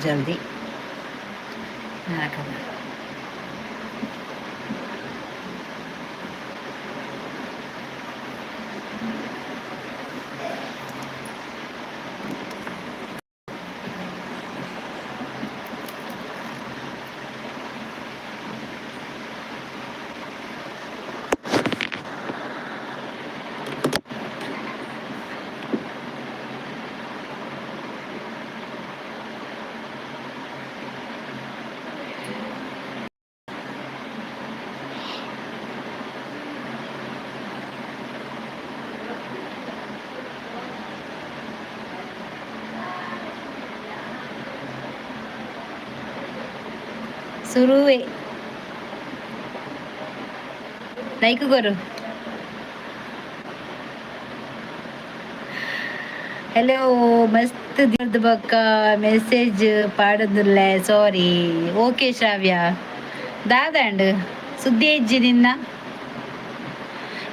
ಜಲ್ದಿ ಹಾಕದ. ಸುರುವೆ like ಕೊರು. Hello, ಮಸ್ತ್ ದಿನದ ಬೊಕ್ಕ ಮೆಸೇಜ್ ಪಾಡೊಂದುಲ್ಲೆ, ಸಾರಿ. ಓಕೆ ಶ್ರಾವ್ಯ, ದಾದಾಂಡ್? ಸುದ್ದಿ ಇಜ್ಜಿ ನಿನ್ನ.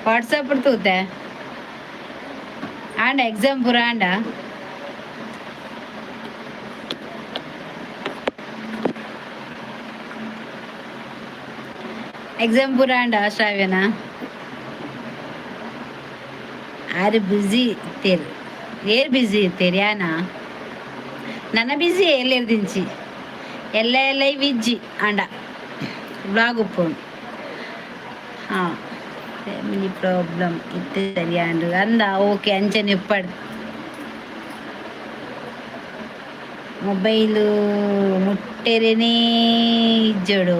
ವಾಟ್ಸಪ್ ತೂತೆ. ಆಂಡ ಎಕ್ಸಾಮ್ ಪೂರ ಆಂಡ? ಎಕ್ಸಾಮ್ ಪೂರ ಆಂಡ ಶ್ರಾವ್ಯನ? ಆರು ಬ್ಯುಸಿ ಇತ್ತೇರು. ಏರ್ ಬ್ಯುಸಿ ಇತ್ತೇರು? ಯಾನ ನನ್ನ ಬ್ಯುಸಿ ಎಲ್ಲೆರ್ದಿಂಚಿ ಎಲ್ಲ ಎಲ್ಲ ಇಜ್ಜಿ. ಆಂಡ ಬ್ಲಾಗ್ ಉಪ್ಪುಂಡು. ಹಾಂ, ಫ್ಯಾಮಿಲಿ ಪ್ರಾಬ್ಲಮ್ ಇತ್ತೆ ಸರಿಯಾಂಡ್ ಅಂದ. ಓಕೆ, ಅಂಚನೆ ಇಪ್ಪಡ್. ಮೊಬೈಲು ಮುಟ್ಟೆರೆನೇ ಇಜ್ಜೋಡು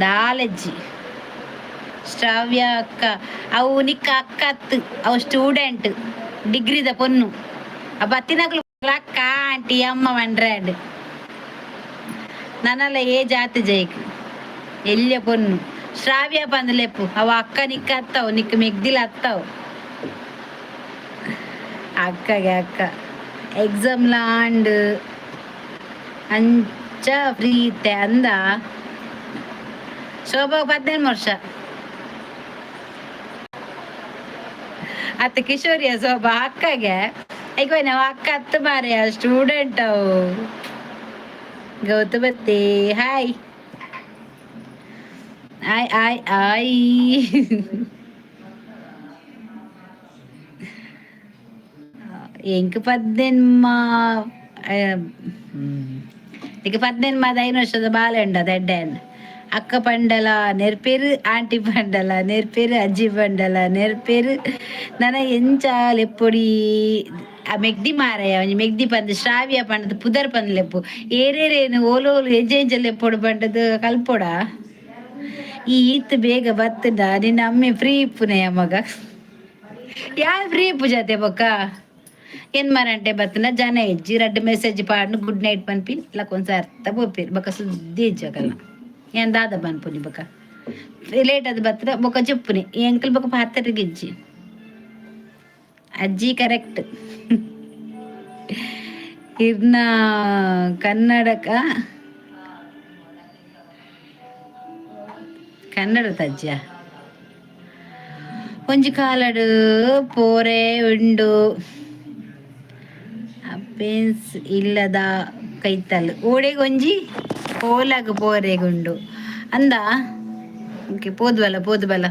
ದಾಲಜ್ಜಿ. ಶ್ರಾವ್ಯ ಅಕ್ಕ, ಅವು ನಿಕ್ಕ ಅಕ್ಕ ಅತ್ತು, ಅವು ಸ್ಟೂಡೆಂಟ್, ಡಿಗ್ರಿದ ಪೊನ್ನು. ಆ ಬತ್ತಿನಕ್ಲು ಅಕ್ಕ, ಆಂಟಿ, ಅಮ್ಮ ವಂಡ್ರಾಡ್. ನನಲ ಏ ಜಾತಿ ಜೈಕ್ ಎಲ್ಯ ಪೊನ್ನು. ಶ್ರಾವ್ಯ ಪಂದ್ಲೆಪ್ಪು. ಅವ ಅಕ್ಕ ನಿಕ್ಕ ಅತ್ತವು, ನಿಕ್ಕ ಮೆಗ್ದಿಲ ಅತ್ತವು. ಅಕ್ಕಗೆ ಅಕ್ಕ. ಎಕ್ಸಾಮ್ ಲಾಂಡ್, ಅಂಚ ಫ್ರೀ ಇತ್ತೆ ಅಂದ. ಶೋಭಾ 18 ವರ್ಷ ಅತ್ತ ಕಿಶೋರಿಯ ಶೋಭಾ ಅಕ್ಕಗೆ. ಈಗ ನಾವು ಅಕ್ಕ ಹತ್ತು ಮಾರೆಯ, ಸ್ಟೂಡೆಂಟ್ ಅವು. ಗೌತಮತ್ತೆ, ಹಾಯ್ ಆಯ್ ಆಯ್ ಆಯ್. ಎಂಕ್ ಪದ್ದೆನ್ಮ, ಇಕ ಪದ್ದೆನ್ಮದ 5 ವರ್ಷದ ಬಾಲೆ ಉಂಡದ ಎಡ್ಡೆ. ಅಕ್ಕ ಪಂಡಲ ನೆರ್ಪೇರು, ಆಂಟಿ ಪಂಡಲ ನೆರ್ಪೇರು, ಅಜ್ಜಿ ಪಂಡಲ ನೆರ್ಪೇರು. ನನ ಎಂಚ ಲೆಪ್ಪೊಡಿ? ಆ ಮೆಗ್ದಿ ಮಾರಯ್ಯ, ಒಂಜಿ ಮೆಗ್ದಿ ಪಂದ್ ಶ್ರಾವ್ಯ ಪಂಡದು ಪುದರ್ ಪಂದ್ ಲೆಪ್ಪು. ಏರೇರೇನು ಓಲೋಲು ಎಂಚ ಎಂಚ ಲೆಪ್ಪೊಡು ಪಂಡದು ಕಲ್ಪೊಡ. ಈ ಈತ್ ಬೇಗ ಬತ್ತದ ನಿನ್ನ ಅಮ್ಮೆ ಫ್ರೀ ಇಪ್ಪುನೆಯ ಮಗ. ಯಾರು ಫ್ರೀ ಇಪ್ಪು ಜಾತೆ ಬೊಕ್ಕ ಏನ್ ಮರಂಟೆ ಬತ್ತನ ಜನ ಇಜ್ಜಿ. ರಡ್ಡ್ ಮೆಸೇಜ್ ಪಾಡ್ನು, ಗುಡ್ ನೈಟ್ ಪನ್ಪಿ ಲಕ್ಕೊಂದು ಅರ್ಥ ಪೋಪೇರು. ಬೊಕ್ಕ ಸುದ್ದಿ ಇಜ್ಜಕಲ್ನ. ಏನ್ ದಾದ ಪನ್ಪುನಿ? ಬೊಕ್ಕ ಲೇಟ್ ಅದು ಬತ್ತದ ಬೊಕ್ಕ ಚೆಪ್ಪುನಿ ಎಂಕಲ್. ಬೊಕ್ಕ ಪಾತೆರ್ಗಿಜ್ಜಿ. ಅಜ್ಜಿ ಕರೆಕ್ಟ್. ಇರ್ನ ಕನ್ನಡಕ ಕನ್ನಡದ ಅಜ್ಜ. ಒಂಜಿ ಕಾಲಡ್ ಪೋರೆ ಉಂಡು. ಅಪ್ಪೆನ್ಸ್ ಇಲ್ಲದ ಕೈತಲ್ ಓಡೆಗೊಂಜಿ ಪೋಲಾಗ ಪೋರೆಗುಂಡು ಅಂದ. ಓಕೆ, ಪೋದ್ವಲ್ಲ ಪೋದ್ಬಲ್ಲ.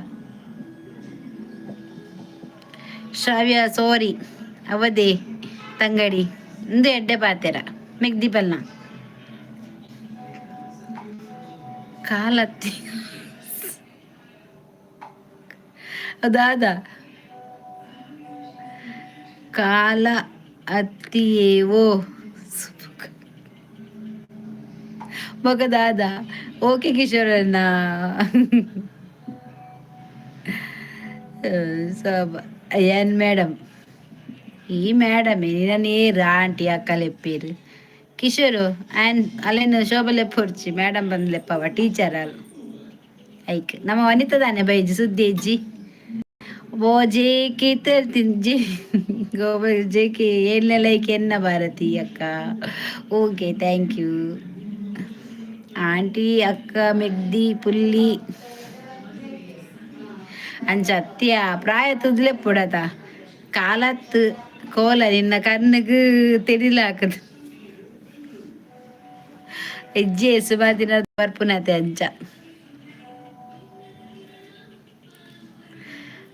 ಶ್ರಾವ್ಯ ಸಾರಿ ಅವಧಿ ತಂಗಡಿ ಇಂದು ಎಡ್ಡೆ ಪಾತೆರ ಮೆಗ್ದಿ ಪಲ್ನ ಕಾಲತ್ತಿ ಅದಾದ ಕಾಲ ಅತ್ತಿಯೇವೋ ಮಗದಾದ. ಓಕೆ ಕಿಶೋರಣ್ಣ. ಏನ್ ಮೇಡಮ್, ಈ ಮೇಡಮ್ ನೇರು ಆಂಟಿ ಅಕ್ಕ ಲೆಪ್ಪೀರು. ಕಿಶೋರು ಆ್ಯನ್ ಅಲ್ಲೇನು ಶೋಭ ಲೆಪ್ಪೊರ್ಚಿ, ಮೇಡಮ್ ಬಂದು ಲೆಪ್ಪವ, ಟೀಚರ್ ಅಲ್ ಐಕ್. ನಮ್ಮ ವನಿತಾ ದಾನೆ ಬೈಜಿ ಸುದ್ದಿ ಇಜ್ಜಿ. ಓ ಜೇಕಿ ತಿಂಜಿ ಗೋಬ ಜೇಕಿ ಏಳ್ನೇ ಲೈಕ್ ಎನ್ನ ಭಾರತಿ ಅಕ್ಕ. Okay, thank you aunty. ಅಕ್ಕ ಮೆಗ್ದಿ ಪುಲ್ಲಿ ಅಂಚ ಅತ್ಯ ಪ್ರಾಯ ತುದ್ಲೆ ಪುಡತ ಕಾಲತ್ತು ಕೋಲ ನಿನ್ನ ಕಣ್ಣಿಗೆ ತೆರಿಲಾಕದು. ಹೆಜ್ಜೆ ಸುಮಾರು ದಿನ ಬರ್ಪುನತೆ ಅಂಚ.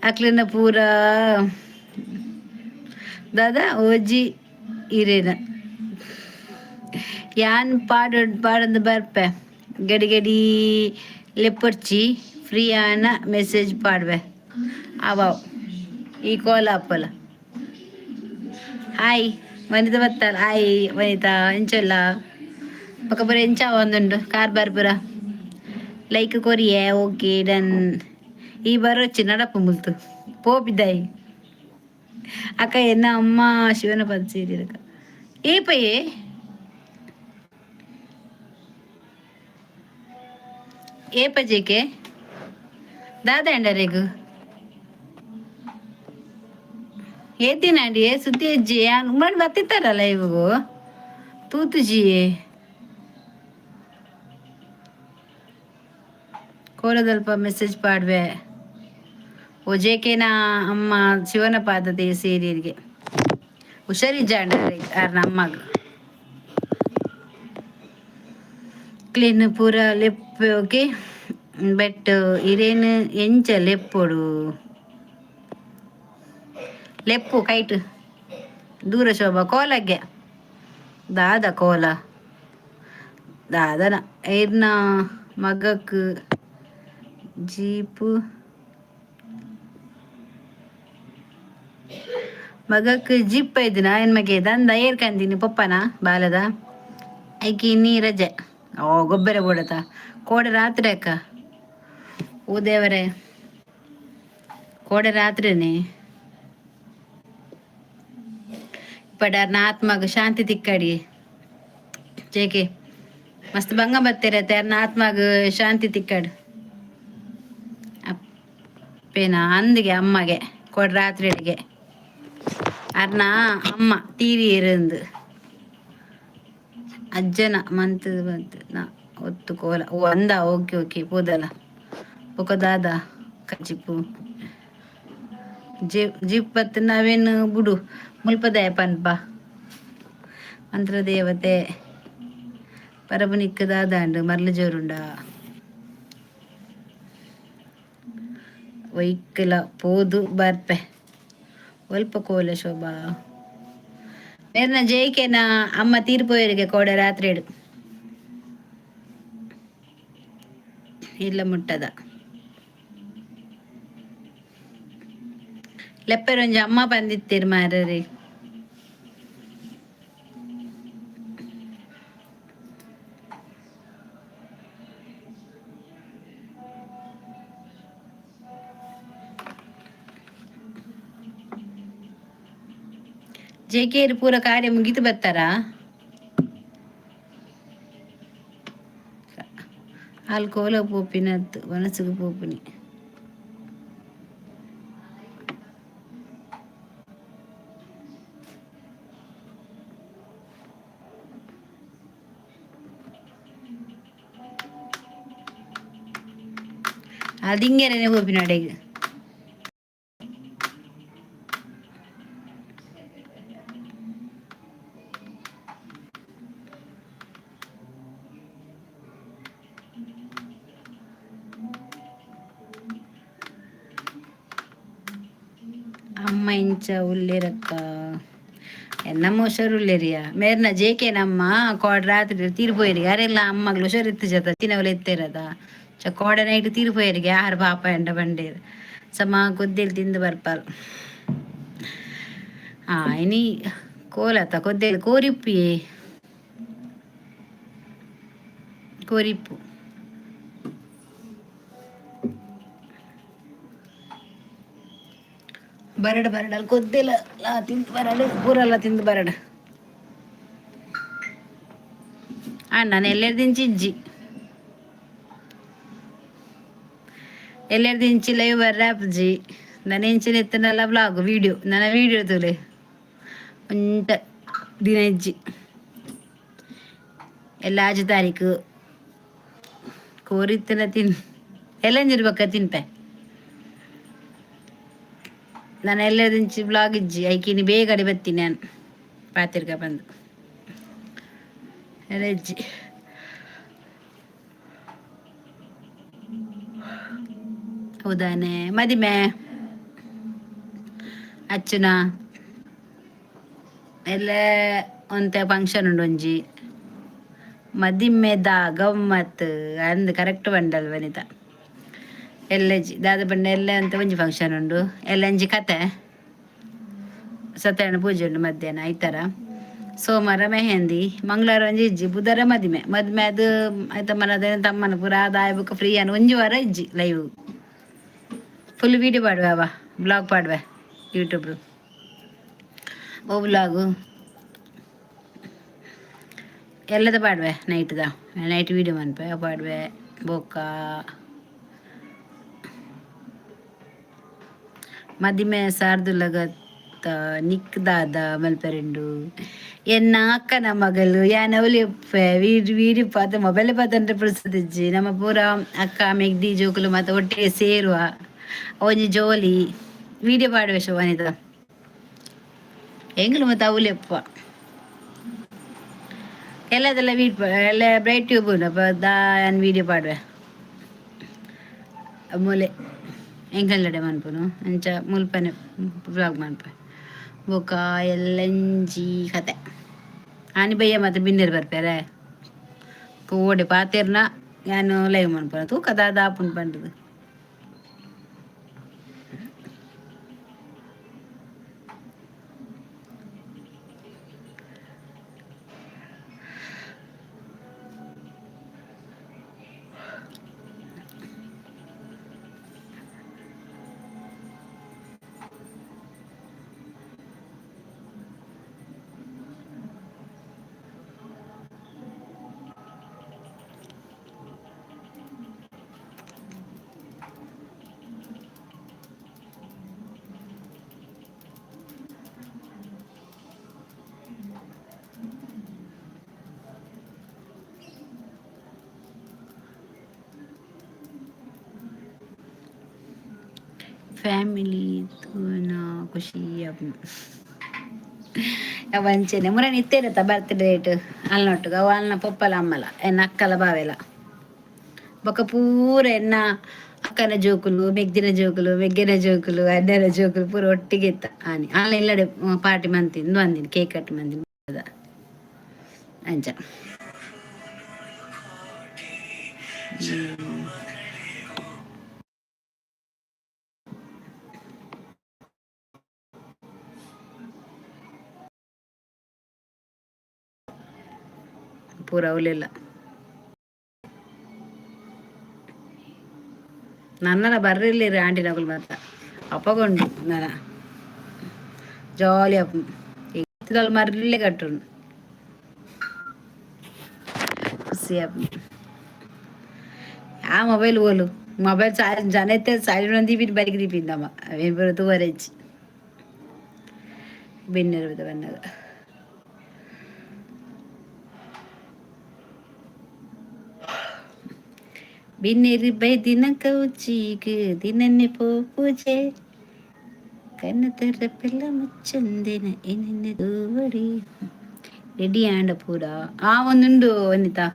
ಅಕ್ಲೆನ ಪೂರ ದಾದಾ ಓಜಿ ಇರೇನ ಯಾನ್ ಪಾಡೊಡ್ ಪಾಡೊಂದು ಬರ್ಪೆ. ಗಡಿ ಗಡಿ ಲೆಪ್ಪೊರ್ಚಿ, ಫ್ರೀ ಆನ ಮೆಸೇಜ್ ಪಾಡ್ವೆ. ಅವಾವ್ ಈ ಕೋಲ ಅಪ್ಪಲ. ಹಾಯ್ ವನಿತಾ ಬತ್ತಲ್. ಹಾಯ್ ವನಿತಾ, ಎಂಚಲ್ಲ? ಬೊಕ ಪೂರ ಎಂಚ ಒಂದುಂಡು ಕಾರ್ಬಾರ್ ಪೂರ? ಲೈಕ್ ಕೊರಿಯೆ. Okay, done. ಈ ಬರೊಚ್ಚಿ ನಡಪು ಮುಲ್ತು ಪೋಪಿದಾಯಿ. ಅಕ್ಕ, ಎನ್ನ ಅಮ್ಮ ಶಿವನ ಪದ ಸೇರಿರಕ್ಕ ಏಪಯೇ? ಏಪ ಜೇಕೆ ದಾದ? ಏತಿನಾಂಡಿ ಸುದ್ದಿ ಅಜ್ಜಿ ಯಾನ್ ಉಮ್ಮಡ್ ಬತ್ತಿತ್ತಾರಲ್ಲ ಇವು ತೂತುಜಿ. ಕೋಲದಲ್ಪ ಮೆಸೇಜ್ ಪಾಡ್ವೆ. ಓ ಜೇಕೆನ ಅಮ್ಮ ಶಿವನ ಪಾದತೆ ಸೇರಿರಿಗೆ. ಹುಷಾರಿಜ್ಜಾಂಡ ಆರ್ನ ಅಮ್ಮಗ್. ಕ್ಲೀನ್ ಪೂರ ಲೆಪ್ಪು. ಓಕೆ, ಬೆಟ್ ಇರೇನು ಎಂಚ ಲೆಪ್ಪೊಡು? ಲೆಪ್ಪು ಕೈಟ್ ದೂರ. ಶೋಭಾ ಕೋಲಗ್ಗೆ ದಾದ? ಕೋಲ ದಾದನ? ಇರ್ನ ಮಗಕ್ ಜೀಪು, ಮಗಕ್ ಜಿಪ್ ಐದಿನ ಏನ್ ಮಗೆ ದಂದ ಏರ್ಕಂದಿನಿ ಪೊಪ್ಪನ ಬಾಲದ ಐಕಿ. ಇನ್ನಿ ರಜೆ. ಓ ಗೊಬ್ಬರ ಬೋಡತ ಕೋಡೆ ರಾತ್ರಿ ಅಕ್ಕ. ಓ ದೇವರೇ, ಕೋಡೆ ರಾತ್ರಿನೇ. ಪಡಾರ್ನ ಆತ್ಮಗ್ ಶಾಂತಿ ತಿಕ್ಕಡಿ ಜೇಕೆ. ಮಸ್ತ್ ಬಂಗ ಬತ್ತೀರತ್ತೆ. ಅರ್ನ ಆತ್ಮಗ್ ಶಾಂತಿ ತಿಕ್ಕಡ್. ಅಪ್ಪೇನ ಅಂದಿಗೆ ಅಮ್ಮಗೆ ಕೋಡೆ ರಾತ್ರಿ ಅಡಿಗೆ ಅರ್ನ ಅಮ್ಮ ತೀರಿ ಇರಂದು ಅಜ್ಜನ ಮಂತ್ ಬಂತ್ ನಾ ಒತ್ತು ಕೋಲ. ಓ ಅಂದ. ಓಕೆ ಓಕೆ, ಪೋದಲ. ಬೊಕ ದಾದ ಕಜಿಪು? ಜೀಪ್ ಜೀಪ್ ಬತ್ತು ನಾವೇನು ಬುಡು ಮುಲ್ಪದಾಯ ಪನ್ಪ. ಮಂತ್ರದೇವತೆ ಪರಬುನಿಕ್ ದಾದಾಂಡ್? ಮರ್ಲು ಜೋರುಂಡ? ಒಯ್ಕಲ ಪೋದು ಬರ್ಪೆ. ಒಲ್ಪ ಕೋಲ ಶೋಭಾ. ಮೇರ್ನ ಜೈಕೆನ ಅಮ್ಮ ತೀರ್ಪೋಯರಿಗೆ ಕೋಡೆ ರಾತ್ರಿಡು ಇಲ್ಲ ಮುಟ್ಟದ. ಲೆಪ್ಪೆರೊಂಜಿ ಅಮ್ಮ ಬಂದಿತ್ತೀರ್ ಮಾರ್ರೆ. ಜೆಕೆರ್ ಪೂರ ಕಾರ್ಯ ಮುಗಿತು ಬರ್ತಾರಾ? ಆಲ್ ಕೋಲ ಪೋಪಿನತ್ತು ಮನಸ್ಸುಗೆ ಪೋಪಿನಿ. ಅದಿಂಗೆರನೆ ಪೋಪಿನ ಅಡೆಗ್. ಅಮ್ಮ ಇಂಚ ಉಲ್ಲೇರಕ್ಕ? ಎನ್ನಮ್ಮ ಹುಷಾರುಲ್ಲೇರಿಯ. ಮೇರ್ನ ಜೇಕೆ ನಮ್ಮ ಕೋಡ್ ರಾತ್ರಿ ತೀರ್ಪೋಯರಿಗೆ. ಅರೆಲ್ಲ ಅಮ್ಮಗ್ಲು ಹುಷಾರಿತ್ತು ಜತ ತಿನವಲ ಎತ್ತಿರದ ಚ ಕೋಡೆ ನೈಟ್ ತೀರ್ಪೋಯರಿಗೆ. ಆಹಾರ ಪಾಪ ಎಂಡ ಬಂಡೇರು ಸಮ ಕೊದ್ದೆಲ್ ತಿಂದು ಬರ್ಪಾಲ್. ಆ ಇನಿ ಕೋಲತ್ತ ಕೊದ್ದೆಲ್ ಕೋರಿಪ್ಪಿಯೇ ಕೋರಿಪ್ಪು. ಬರಡು ಬರಡು ಅಲ್ಲಿ ಕೊದ್ದೆಲ ತಿಂದು ಬರಡು, ಪೂರೆಲ್ಲ ತಿಂದು ಬರಡು. ನಾನು ಎಲ್ಲೆರ್ದಿಂಚಿ ಇಜ್ಜಿ, ಎಲ್ಲೆರ್ದಿಂಚಿ ಲೈವ್ ಬರ್ರಾಪ್ಜಿ. ನಾನು ಎಂಚಿನ ಎತ್ತನಲ್ಲ ವ್ಲಾಗ್ ವೀಡಿಯೋ, ನನ್ನ ವೀಡಿಯೋ ತೂಲೆ. ಒಂಟ ದಿನ ಇಜ್ಜಿ. ಎಲ್ಲ ಆಜಿ ತಾರೀಕು ಕೋರಿತ್ತನ ತಿನ್ ಎಲ್ಲಂಜಿರ್ಬೇಕ ತಿನ್ಪೆ. ನಾನು ಎಲ್ಲದಿಂಚಿ ಬ್ಲಾಗ್ ಇಜ್ಜಿ. ಐಕಿನಿ ಬೇಗ ಅಡಿ ಬತ್ತೀನಿ ನಾನು ಪಾತಿರ್ಕ ಬಂದು. ಎಲ್ಲ ಇಜ್ಜಿ. ಹೌದಾನೆ ಮದಿಮೆ ಅಚ್ಚುನ ಎಲ್ಲ ಒಂತೆ ಫಂಕ್ಷನ್ ಉಂಡು ಒಂಜಿ. ಮದಿಮೆದ ಗಮ್ಮತ್ ಅಂದ್ ಕರೆಕ್ಟ್ ಬಂಡಲ್ ವನಿತಾ. ಎಲ್ಲೆಜಿ ದಾದ ಪಂಡ ಎಲ್ಲೆ ಅಂತ ಒಂಜಿ ಫಂಕ್ಷನ್ ಉಂಡು. ಎಲ್ಲಂಜಿ ಕತೆ, ಸತ್ಯನಾರಾಯಣ ಪೂಜೆ ಉಂಡು ಮಧ್ಯಾಹ್ನ ಐತರ. ಸೋಮವಾರ ಮೆಹಂದಿ, ಮಂಗಳವಾರ ಒಂಜಿ ಇಜ್ಜಿ, ಬುಧವಾರ ಮದಿಮೆ. ಮದಿಮೆ ಅದು ಆಯ್ತ ಮನದ ತಮ್ಮನ ಪೂರ ಆದಾಯ ಬೊಕ್ಕ ಫ್ರೀ ಅನ್ ಒಂಜಿ ವಾರ ಇಜ್ಜಿ ಲೈವ್. ಫುಲ್ ವೀಡಿಯೋ ಪಾಡುವೆ ಅವ ಬ್ಲಾಗ್ ಪಾಡುವೆ ಯೂಟ್ಯೂಬ್ ಓ ಬ್ಲಾಗು ಎಲ್ಲದ ಪಾಡುವೆ. ನೈಟ್ದ ನೈಟ್ ವೀಡಿಯೋ ಮನ್ಪೆ ಪಾಡುವೆ. ಬೊಕ್ಕ ಮದಿಮೆ ಸಾರ್ದುಲಗತ್ತ ನಿಕ್ ದಾದ ಮಲ್ಪೆರೆಂಡು ಎನ್ನ ಅಕ್ಕನ ಮಗಲು ಯಾನ್ ಅವಲಿ ವೀಡಿ ವೀಡಿ ಪಾತ ಮೊಬೈಲ್ ಪಾತಂದ್ರೆ ಪುರ್ಸದಿಜ್ಜಿ. ನಮ್ಮ ಪೂರ ಅಕ್ಕ ಮೆಗ್ದಿ ಜೋಕುಲು ಮಾತ ಒಟ್ಟಿಗೆ ಸೇರುವ ಒಂಜಿ ಜೋಲಿ. ವೀಡಿಯೋ ಪಾಡುವೆ ಶೋಭನಿತ. ಎಂಗ್ಲು ಮತ್ತೆ ಅವಲೆಪ್ಪ ಎಲ್ಲದೆಲ್ಲ ವೀಡ್ ಎಲ್ಲ ಬ್ರೈಟ್ ಟ್ಯೂಬ್ ಉಂಡು ದಾನ್ ವೀಡಿಯೋ ಪಾಡುವೆ. ಮೂಲೆ ಎಂಕಲ್ನಡೆ ಮನ್ಪುನು ಅಂಚ ಮುಲ್ಪನೆ ಬ್ಲಾಗ್ ಮನ್ಪೆ. ಬೊಕ ಎಲ್ಲಂಜಿ ಕತೆ ಆನಿ ಬಯ್ಯ ಮತ್ತೆ ಬಿನ್ನೆರ್ ಬರ್ಪೆರೆ ಕೋಡೆ ಪಾತೆರ್ನ ಯಾನ್ ಲೈವ್ ಮನ್ಪುನ ತೂಕ ದಾದ ಆಪುಂಡು ಪಂಡುದು. ಫ್ಯಾಮಿಲಿ ತೂನ ಖುಷಿ ಆಪುಂಡು. ಅವು ಅಂಚೆನೆ ಮುರನಿ ಇತ್ತೇರತ್ತ ಬರ್ತ್ ಡೇಟ್ ಅಲ್ನೊಟ್ಟುಗು ಅವು ಅಲ್ನ ಪೊಪ್ಪಲ ಅಮ್ಮಲ ಎನ್ನ ಅಕ್ಕಲ ಬಾವೆಲ ಬೊಕ ಪೂರ ಎನ್ನ ಅಕ್ಕನ ಜೋಕುಲು, ಮೆಗ್ದಿನ ಜೋಕುಲು, ಮೆಗ್ಗೆನ ಜೋಕುಲು, ಅಣ್ಣನ ಜೋಕುಲು ಪೂರ ಒಟ್ಟಿಗೆ ಇತ್ತ ಆನಿ. ಆಲ್ನ ಇಲ್ಲಡೆ ಪಾರ್ಟಿ ಮಂತಿಂದು ಅಂದಿನಿ, ಕೇಕ್ ಕಟ್ ಮಂದಿನಿ ಅಂಚ. ಪೂರ ಅವಲೆಲ್ಲ ನನ್ನಲ ಬರ್ರಿಲ್ಲ ಆಂಟಿನಕುಲು ಮಾತ ಅಪ್ಪಗೊಂಡು ನನ ಜಾಲಿ ಆಪುಂಡು. ಇತ್ತದಲ್ ಮರ್ಲೆ ಕಟ್ಟುಂಡು ಖುಷಿ ಆಪುಂಡು. ಆ ಮೊಬೈಲ್ ಓಲು ಮೊಬೈಲ್ ಚಾರ್ಜ್ ಜನ ಇತ್ತೆ ಚಾರ್ಜ್ ದೀಪಿನ ಬರಿಕ್ ದೀಪಿಂದಮ್ಮ ಅವೇನು ತೂವರೆ ಇಜ್ಜಿ ಬಿನ್ನೆರ್ ಬನ್ನಗ. ಬಿನ್ನೆರ್ ಬೈದಿನ ಕೌಚಿಗ್ ದಿನನ್ನೆ ಪೋಪುಜೆ ಕಣ್ಣು ಪೆಲ್ಲ ಮುಚ್ಚಂದಿನ ಎನ್ನೆ ದೂವಡಿ ರೆಡಿ ಆಂಡ ಪೂರ ಆ ಒಂದುಂಡು ವನಿತಾ,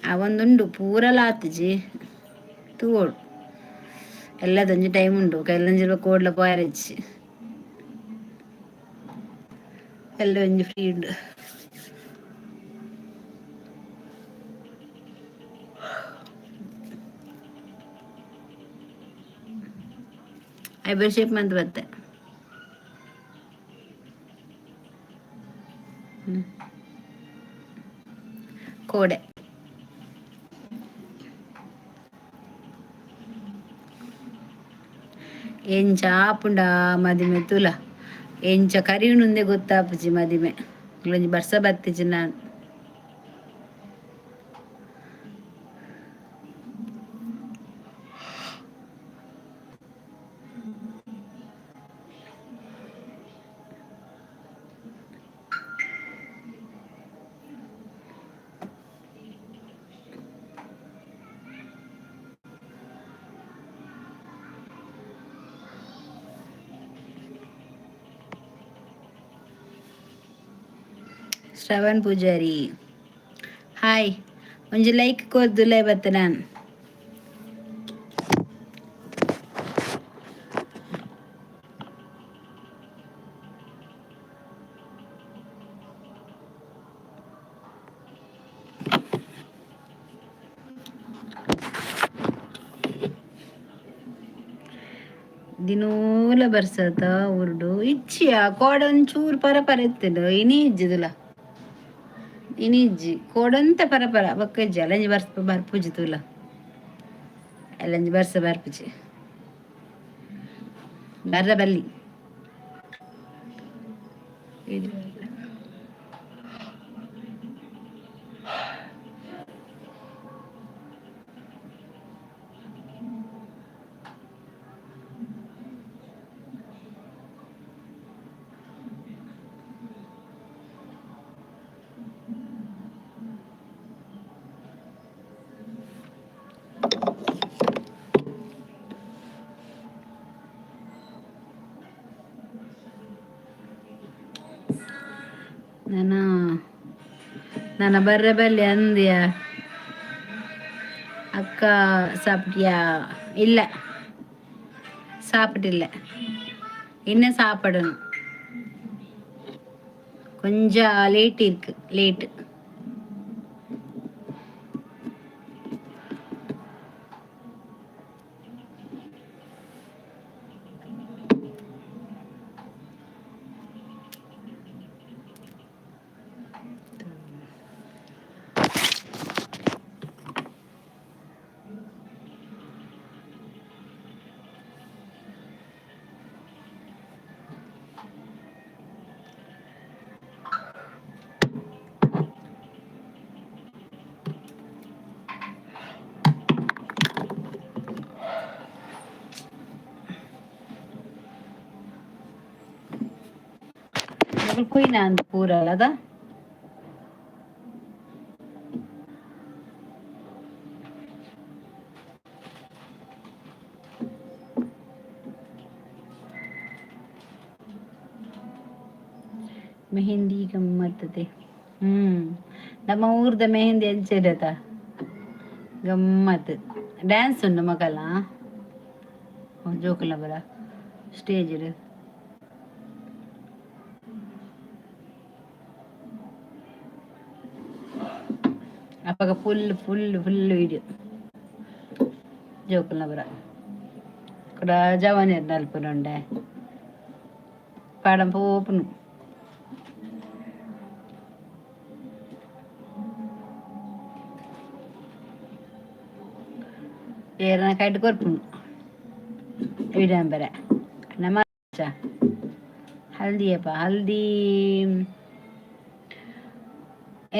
ಆ ಒಂದುಂಡು ಪೂರಲ ಆತಿಜಿ ತೂವೊಡು. ಎಲ್ಲದೊಂಜಿ ಟೈಮ್ ಉಂಡು ಕೈಲಂಜಿ ಕೋಡ್ಲ ಪೋಯರೆಜ್ಜಿ ಎಲ್ಲ ಒಂಜಿ ಫ್ರೀ ಉಂಡು. ಐಬ್ರೋ ಶೇಪ್ ಮಂತ್ ಬತ್ತೆ. ಕೋಡೆ ಎಂಚ ಆಪುಂಡ ಮದಿಮೆ ತೂಲ ಎಂಚ ಕರಿಯುನುಂದೆ ಗೊತ್ತಾಪುಜಿ ಮದಿಮೆ. ಒಂಜಿ ಬರ್ಸ ಬತ್ತಿಜಿ ನಾನು. ಶ್ರವಣ್ ಪೂಜಾರಿ ಹಾಯ್. ಒಂಜಿ ಲೈಕ್ ಕೊರ್ದು ಬತ್ತೆ ನಾನು. ದಿನೂಲ ಬರ್ಸತ ಉರ್ಡು ಇಚ್ಚಿಯ ಕೋಡ ಒಂಚೂರು ಪರ ಪರ ಇತ್ತುಂಡು. ಇನಿ ಇಜ್ಜಿದುಲ, ಇನಿ ಇಜ್ಜಿ. ಕೋಡಂತ ಪರ ಪರ ಬೊಕ್ಕ ಇಜ್ಜಿ. ಅಲ್ಲಂಜಿ ಬರ್ಸ ಬರ್ಪುಜಿ ತೂಲ, ಅಲ್ಲಂಜಿ ಬರ್ಸ ಬರ್ಪುಜಿ. ಬರ್ರ ಬಲ್ಲಿ. ನಾನು ನನ್ನ ಬರ್ರೆ ಬಲ್ಲಿ ಅಂದ್ಯ. ಅಕ್ಕ, சாப்பிட்டியா? இல்லை, சாப்பிட்டில்ல. இன்னும் சாப்பிடணும். கொஞ்சம் லேட் இருக்கு, லேட்டு. ಕುಯ್ನ ಅಂತ ಪೂರಲ್ಲ ಅದ. ಮೆಹಂದಿ ಗಮ್ಮತ್ತದೆ. ನಮ್ಮ ಊರ್ದ ಮೆಹಂದಿ ಅಂಚೆಡತ ಗಮ್ಮತ್. ಡ್ಯಾನ್ಸ್ ಉಂಡು ಮಗಲ ಜೋಕುಲ ಬರ ಸ್ಟೇಜ್. ಅಪಗ ಫುಲ್ ಫುಲ್ ಫುಲ್ ವೀಡಿಯೋ ಜೋಕುಲ್ನ ಬರ ಕುಡ ಜವಾನಿಯರ್ ನಲ್ಪುನುಂಡೆ ಪಾಡಂ ಪೋಪುನು. ಏರನ ಕೈಟ್ ಕೊರ್ಪುನು ವಿಡಿಯೋ ಬರ. ನಮ್ಮ ಹಲ್ದಿಯಪ್ಪ, ಹಲ್ದಿ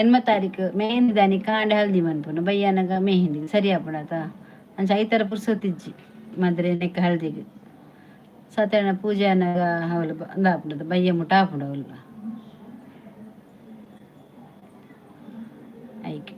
ಎನ್ಮ ತಾರೀಕು ಮೆಹಂದಿ ದಾನಿ ಕಾಂಡೆ ಹಲ್ದಿ ಮನ್ಪುನು. ಬಯ್ಯಾನಗ ಮೆಹಂದಿ ಸರಿ ಆಪುಣತ. ಅಂಚ ಐತರ ಪುರ್ಸೊತ್ತಿಜ್ಜಿ ಮದ್ರೆ ನೆಕ್ಕ ಹಲ್ದಿಗ್. ಸತ್ಯನ ಪೂಜೆ ಅನ್ನಾಗ ಅವಳು ಅಂದಾಪುಂಡದ ಬಯ್ಯ ಮುಟ್ಟ ಆಪುಂಡು ಅವಳು ಐಕ್.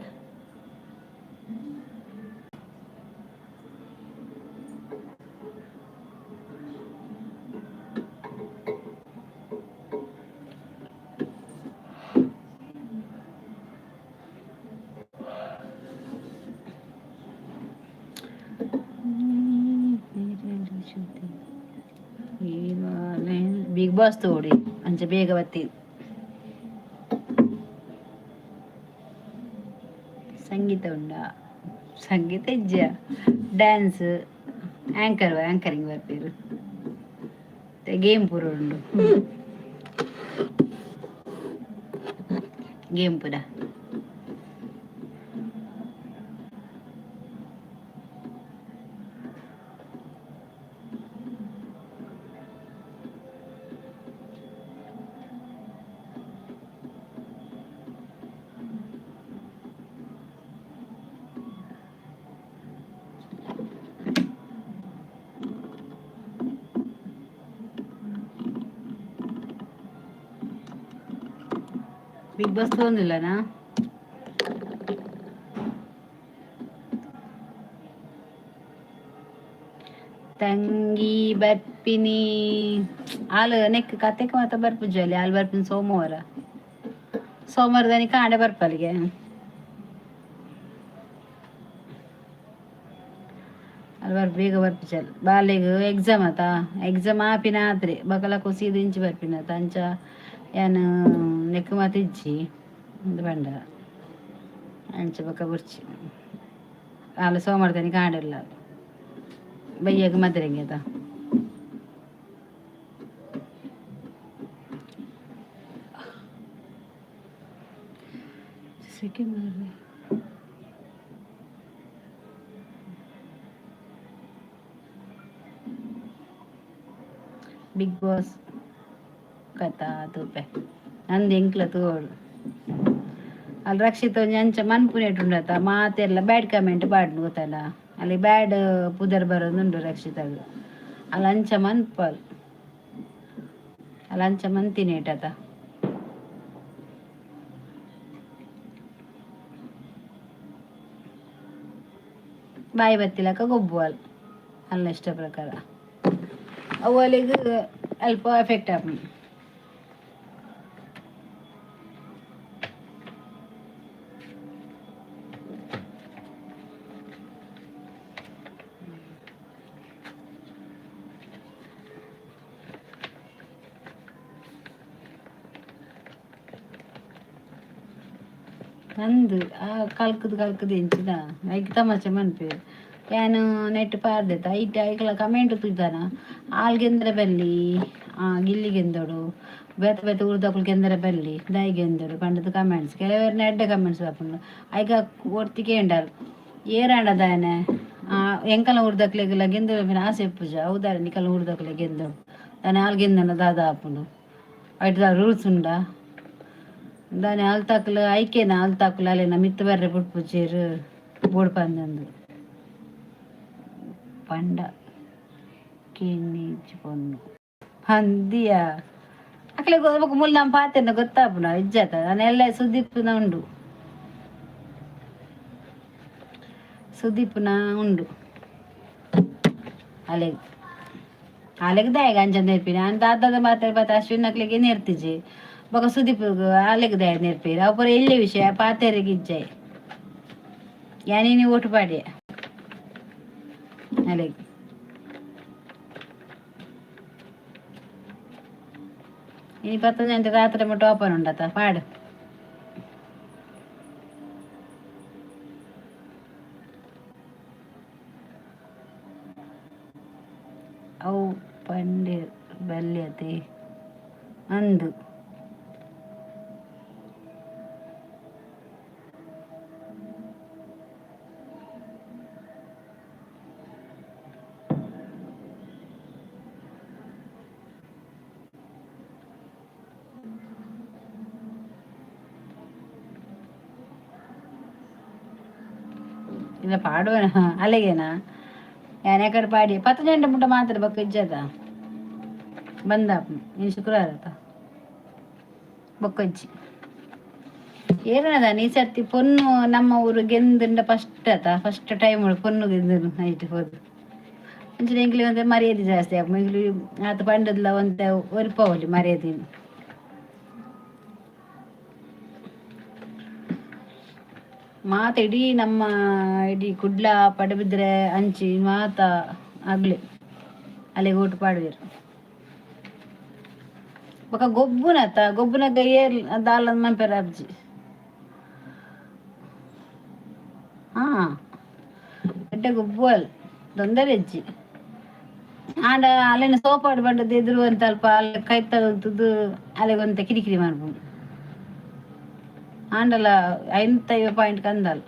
ಬಿಗ್ ಬಾಸ್ ತೋಡಿ ಅಂಚ ಬೇಗ ಬತ್ತಿ. ಸಂಗೀತ ಉಂಡ? ಸಂಗೀತ ಇಜ್ಜ. ಡ್ಯಾನ್ಸ್, ಆಂಕರ್, ಆಂಕರಿಂಗ್ ಬರ್ಪೇರು. ಗೇಮ್ ಪೂರ ಉಂಡು, ಗೇಮ್ ಪೂರ. ಬಿಗ್ ಬಾಸ್ ತಗೊಂಡಿಲ್ಲನಾ? ತಂಗಿ ಬರ್ಪಿನಿ. ಆಲ್ ನೆಕ್ ಕತೆಕ್ ಮಾತ ಬರ್ಪುಜಲ್ಲಿ. ಆಲ್ ಬರ್ಪಿನಿ ಸೋಮವಾರ. ಸೋಮವಾರದಾನಿ ಕಾಂಡೆ ಬರ್ಪಲಿಗೆ. ಅಲ್ಲಿ ಬರ್ ಬೇಗ ಬರ್ಪುಜಲ್. ಬಾಲೆಗ್ ಎಕ್ಸಾಮ್ ಆತ, ಎಕ್ಸಾಮ್ ಆಪಿನ ಆತ್ರಿ ಬಕಲ ಕುಸಿದು ಇಂಚಿ ಬರ್ಪಿನ ಅಂಚ. ಯಾನ್ ನೆಕ್ ಮಾತ ಇಜ್ಜಿ ಇಂದು ಪಂಡ. ಅಂಚ ಬೊಕ ಬೊರ್ಚಿ. ಆಲ್ ಸೋಮವಾರದಾನಿ ಕಾಂಡೆಲ್ಲ, ಬಯ್ಯಗ್ ಮದ್ರೆಂಗೆ. ಸೆಕೆ ಮಾರ್ರೆ. ಬಿಗ್ ಬಾಸ್ ಕಥಾ ತೂಪೆ ನಂದು ಎಂಕ್ಲ ತೂವೊಡು. ಅಲ್ಲಿ ರಕ್ಷಿತ ಒಂಜಿ ಅಂಚ ಮನ್ಪುನೇಟುಂಡತ ಮಾತೆರ್ಲ ಬ್ಯಾಡ್ ಕಮೆಂಟ್ ಪಾಡ್ನು ಗೊತ್ತಲ್ಲ. ಅಲ್ಲಿ ಬ್ಯಾಡ್ ಪುದರ್ ಬರೋದುಂಡು ರಕ್ಷಿತಾಗ್. ಅಲ್ಲಿ ಅಂಚ ಮನ್ಪಲ್, ಅಲ್ಲಿ ಅಂಚ ಮಂತಿನೇಟತ. ಬಾಯಿ ಬತ್ತಿಲಕ ಗೊಬ್ಬುವಲ್ ಅಲ್ಲ ಇಷ್ಟ ಪ್ರಕಾರ. ಅವು ಅಲ್ಲಿಗೆ ಅಲ್ಪ ಎಫೆಕ್ಟ್ ಆಪುಂಡು. ನಂದು ಆ ಕಲ್ಕುದು ಕಲ್ಕುದು ಎಂಚಿನ ಐಕ್ ತಮಾಷೆ ಮನ್ಪೆರ್. ಯಾನ್ ನೆಟ್ ಪಾಡ್ದೆತ ಐಟ್ ಐಕ್ಲ ಕಮೆಂಟ್ ತೂತಾನ ಆಲ್ ಗೆಂದರೆ ಬಲ್ಲಿ, ಗಿಲ್ಲಿ ಗೆಂದೊಡು, ಬೇತೆ ಬೇತೆ ಊರ್ದಕುಲು ಗೆಂದರೆ ಬಲ್ಲಿ, ದಾಯಿ ಗೆಂದೊಡು ಪಂಡದು ಕಮೆಂಟ್ಸ್. ಕೆಲವೆರ್ನ ಎಡ್ಡೆ ಕಮೆಂಟ್ಸ್ ಬರ್ಪುಂಡು. ಐಕ ಒರ್ತಿ ಕೇಂಡಲ್ ಏರಾಂಡ ದಾನೆ ಎಂಕಲ್ನ ಊರ್ದಕ್ಲೆಗ್ಲ ಗೆಂದೊಡು ಪನ್ಪಿನ ಆಸೆ ಇಪ್ಪುಜ, ಅವು ನಿಕಲ್ನ ಊರ್ದಕ್ಲೆ ಗೆಂದೊಡು ದಾನೆ ಆಲ್ ಗೆಂದನ ದಾದ ಆಪುಂಡು, ಐಟ್ ದಾದ ರೂಲ್ಸ್ ಉಂಡಾ ದಾನೆ ಅಲ್ತಾಕ್ಲು ಐಕೇನ ಅಲ್ತಾಕ್ಲು ಅಲೆನ ಮಿತ್ತ್ ಬರ್ರೆ ಬುಡ್ಪುಜೆರ್ ಬೋಡು ಪಂದಂದು ಪಂಡ ಕೇನಿಜಿ ಪೊಣ್ಣು ಪಂದಿಯ. ಅಕ್ಲೆಗ್ ಬೊಕ ಮುಲ್ಲ ನಮ್ಮ ಪಾತೆರ್ನ ಗೊತ್ತಾಪುಂಡು ಇಜ್ಜತ. ನಾನ್ ಎಲ್ಲ ಸುದೀಪ್ನ ಉಂಡು, ಸುದೀಪ್ನ ಉಂಡು. ಅಲೆಗ್ ಅಲೆಗ್ ದಾಯೆಗ್ ಅಂಚ ನೇರ್ಪಿನಿ ಆನ್ ದಾದಾದ ಮಾತಾಡಿ ಪಾತೆ ಅಶ್ವಿನ್ ಅಕ್ಲೆಗೆ ನೇರ್ತಿಜಿ. ಬೊಕ ಸುದೀಪ್ ಅಲೆಗ್ ದಾಯೆ ನೇರ್ಪೇರು? ಅವು ಪೂರ ಎಲ್ಯ ವಿಷಯ, ಪಾತೆರೆಗ್ ಇಜ್ಜಾಯ್. ಯಾನ್ ಇನಿ ಓಟು ಪಾಡ್ಯೆ ಅಲೆಗ್. ಇನಿ 10 ಗಂಟೆ ರಾತ್ರಿ ಮುಟ್ಟ ಓಪನ್ ಉಂಡತ, ಪಾಡು. ಅವು ಪಂಡೆರ್ ಬಲ್ಯತೆ ಅಂದ್. ಇಲ್ಲ ಪಾಡುವನ ಅಲೆಗೇನಾ ಯಾನ್ ಎಕಡೆ ಪಾಡಿ 10 ಗಂಟೆ ಮುಟ್ಟ ಮಾತ್ರ ಬೊಕ್ಕ ಇಜ್ಜದ ಬಂದಾಪು. ಇನಿ ಶುಕ್ರವಾರ ಅತ, ಬೊಕ್ಕ ಇಜ್ಜಿ. ಏರನದ ಈ ಸರ್ತಿ ಪೊನ್ನು ನಮ್ಮ ಊರು ಗೆಂದುಂಡ ಫಸ್ಟ್ ಅತ, ಫಸ್ಟ್ ಟೈಮ್ ಪೊನ್ನು ಗೆಂದು ಐಟ್ ಹೋದು. ಅಂಚನೆ ಎಂಕ್ಲೆ ಒಂತೆ ಮರ್ಯಾದೆ ಜಾಸ್ತಿ ಆಪುಂಡು. ಎಂಕ್ಲು ಆತ ಪಂಡದ್ಲ ಒಂತೆ ಒರಿಪಾವೊಲಿ ಮರ್ಯಾದಿನ್. ಮಾತ ಇಡೀ ನಮ್ಮ ಇಡೀ ಕುಡ್ಲ ಪಡುಬಿದ್ರೆ ಅಂಚಿ ಮಾತ ಅಗ್ಲೆ ಅಲೆಗ್ ಓಟು ಪಾಡುವೆರ್. ಬೊಕ ಗೊಬ್ಬುನತ, ಗೊಬ್ಬುನಗ ಏರ್ ದಾಲ ಮನ್ಪೆರೆ ಆಪುಜಿ. ಹಾ ಎಡ್ಡೆ ಗೊಬ್ಬುವಲ್, ತೊಂದರೆ ಇಜ್ಜಿ. ಆಂಡ ಅಲೆನ ಸೋಪಾಡು ಪಂಡದ್ ಎದುರು ಒಂತೆ ಅಲ್ಪ ಅಲ್ ಕೈತಲ್ ಉಂತುದು ಅಲೆಗ್ ಒಂತೆ ಕಿರಿಕಿರಿ ಮನ್ಪುಂಡು. ಆಂಡಲ 550 ಪಾಯಿಂಟ್ ಕಂದಲ್.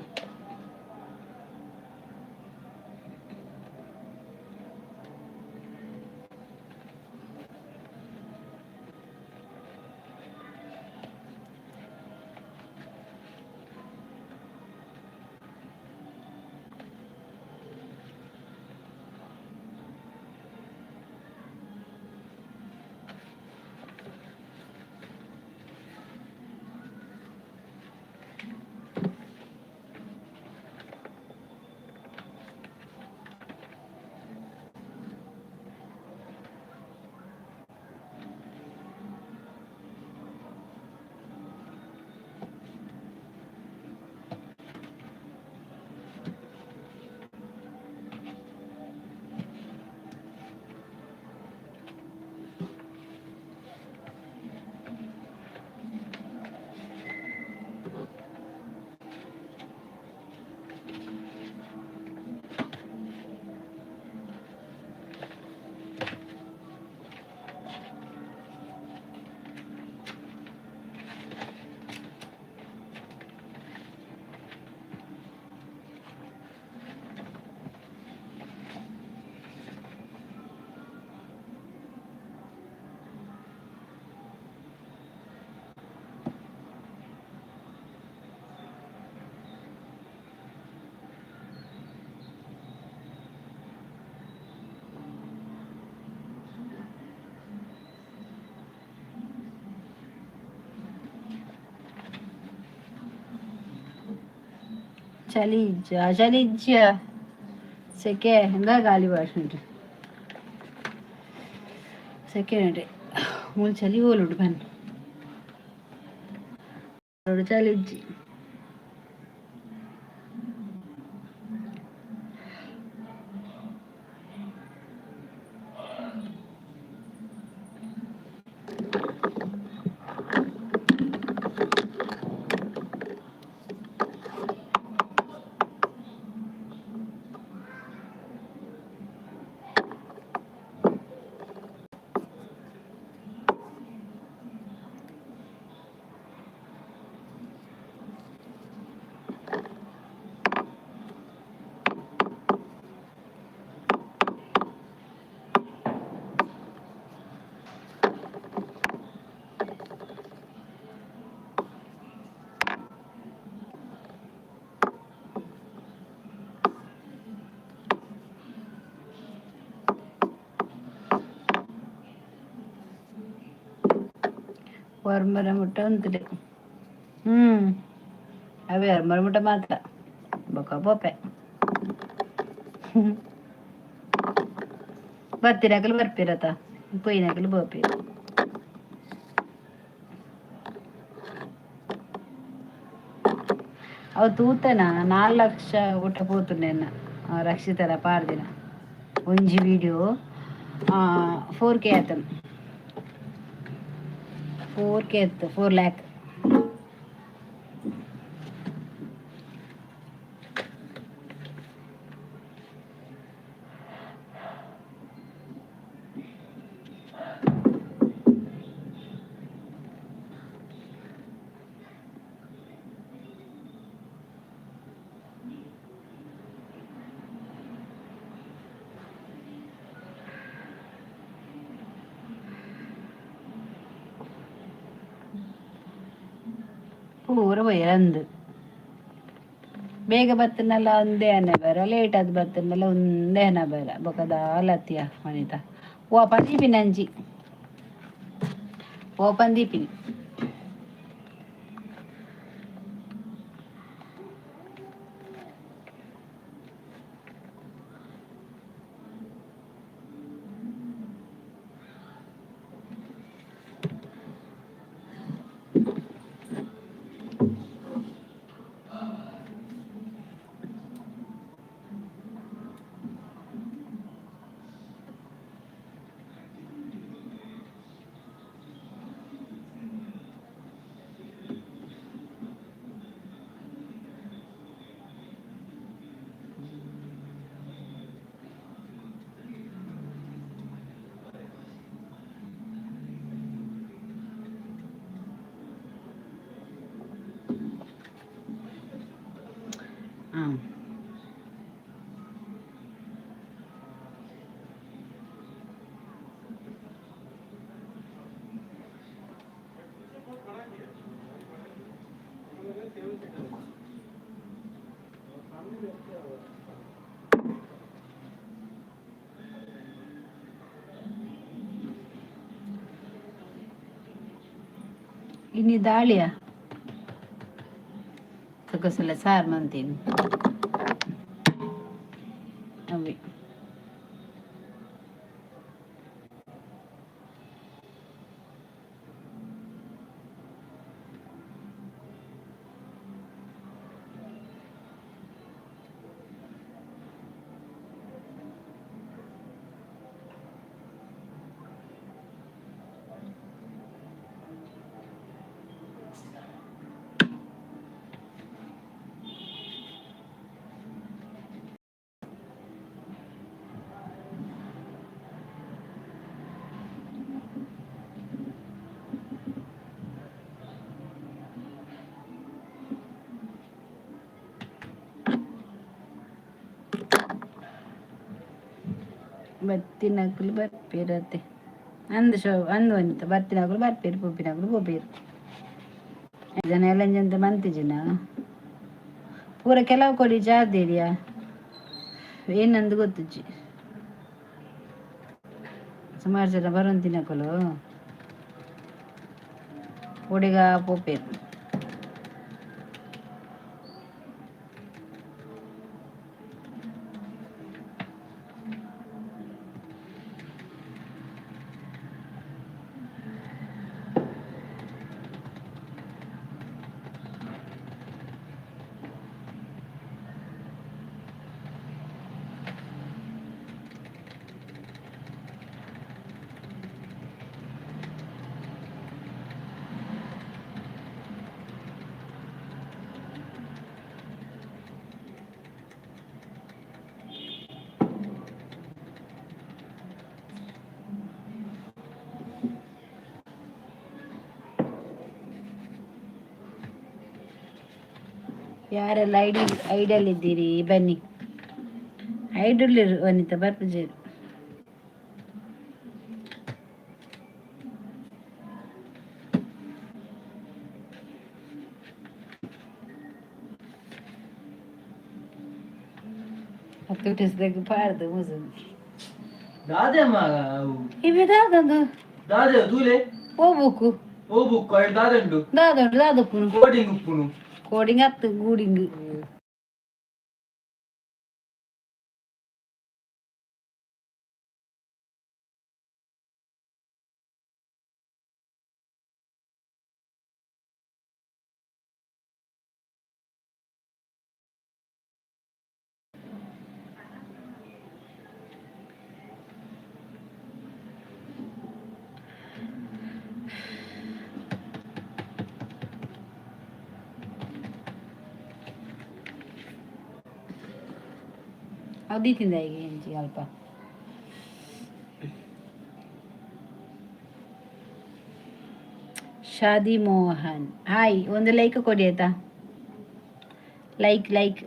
ಚಳಿ ಇಜ್ಜ, ಚಳಿ ಇಜ್ಜ, ಸೆಕೆ ಎಂದ ಗಾಲಿ ಬಾರ್ಸುಂಡು. ಸೆಕೆ ಉಂಟು ಮೂಲು, ಚಳಿ ಓಲುಂಡು ಬನ್ನಿ, ಚಳಿ ಇಜ್ಜಿ. ಒರ್ಮರ ಮುಟ್ಟ ಉಂತುಲೆ. ಅವೇ ಒರ್ಮರ ಮುಟ್ಟ ಮಾತ್ರ, ಬೊಕ ಪೋಪೆ. ಬತ್ತಿನಕಲು ಬರ್ಪಿರತ, ಪೋಯಿನಕಲು ಪೋಪೆರ್. ಅವು ತೂತನ 4 ಲಕ್ಷ ಒಟ್ಟ ಪೋತುಂಡೆನ್ನ ರಕ್ಷಿತರ ಪಾಡ್ದಿನ ಒಂಜಿ ವಿಡಿಯೋ 4K ಆತನ, 4K ಇತ್ತು, 4 ಲ್ಯಾಕ್. ಪೂರ ಪೋಯೆರ್. ಬೇಗ ಬತ್ತನಲ್ಲ ಒಂದೇ ಹಣೆ ಬರ, ಲೇಟ್ ಆದ್ ಬತ್ತನಲ್ಲ ಒಂದೇ ಹಣೆ ಬರ. ಬೊಕ ದಾಲ ಅತ್ತಿಯ ವನಿತಾ. ಓಪನ್ ದೀಪಿನಿ ಅಂಚಿ, ಓಪನ್ ದೀಪಿನಿ. ಇನಿ ದಾಳಿಯ ಸೊಗಸಲ ಸಾರ್ ಮಂತೀನಿ ಅವೆ. ಬತ್ತಿನಕುಲು ಬರ್ಪೇರತ್ತೆ ಅಂದ್ ಶೋ ಅಂದ್ ವನಿತ, ಬತ್ತಿನಕುಲು ಬರ್ಪೇರು, ಪೋಪಿನಕುಲು ಪೋಪೇರು. ಜನ ಎಲ್ಲ ಮಂತಿಜಿನ ಪೂರ ಕೆಲವು ಕೊಡಿ ಜಾರ್ದೇರಿಯಾ ಏನಂದು ಗೊತ್ತುಜ್ಜಿ. ಸುಮಾರು ಜನ ಬರುವಂತಿನಕುಲು ಒಡಿಗ ಪೋಪೇರು. ಯಾರೆಲ್ಲ ಐಡಿ ಐಡಲ್ ಇದ್ದೀರಿ ಬನ್ನಿ. ಐಡಲ್ ವನಿತಾ ಬರ್ಪುಜೆರ್. ತುಟಿಸ್ದಾಗ ಪಾಡ್ದು ಮುಸುಂದು. ದಾದೆ ಮಗ ಅವು? ಇವೆ ದಾದಂದು? ದಾದೆ ತೂಲೆ. ಓ ಬುಕ್ಕು. ಓ ಬುಕ್ ಅಯ್ಟ್ ದಾದೆ ಉಂಡು? ದಾದಂಡು ದಾದಪ್ಪುನು? ಕೋಡಿಂಗ್ ಉಪ್ಪುನು. ಕೋಡಿಂಗ್ ಅತ್ತು, ಗೂಡಿಂಗ್. ಅವು ದೀತಿಂದ ಈಗ ಎಂಚಿ ಅಲ್ಪ. ಶಾದಿ ಮೋಹನ್, ಹಾಯ್. ಒಂದು ಲೈಕ್ ಕೊಡಿ ಆಯ್ತಾ? Like like.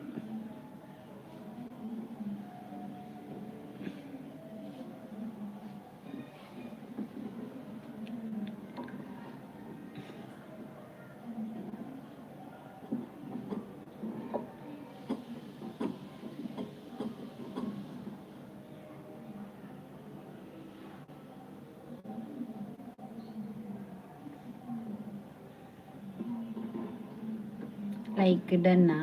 ಲೈಕ್ ಡನ್ನಾ?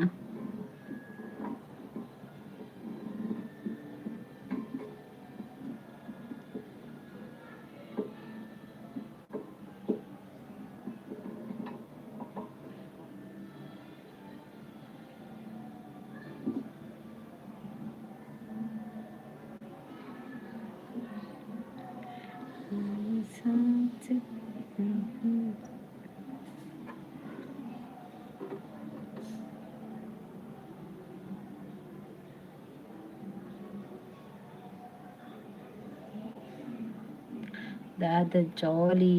ದಾದ ಜಾಲಿ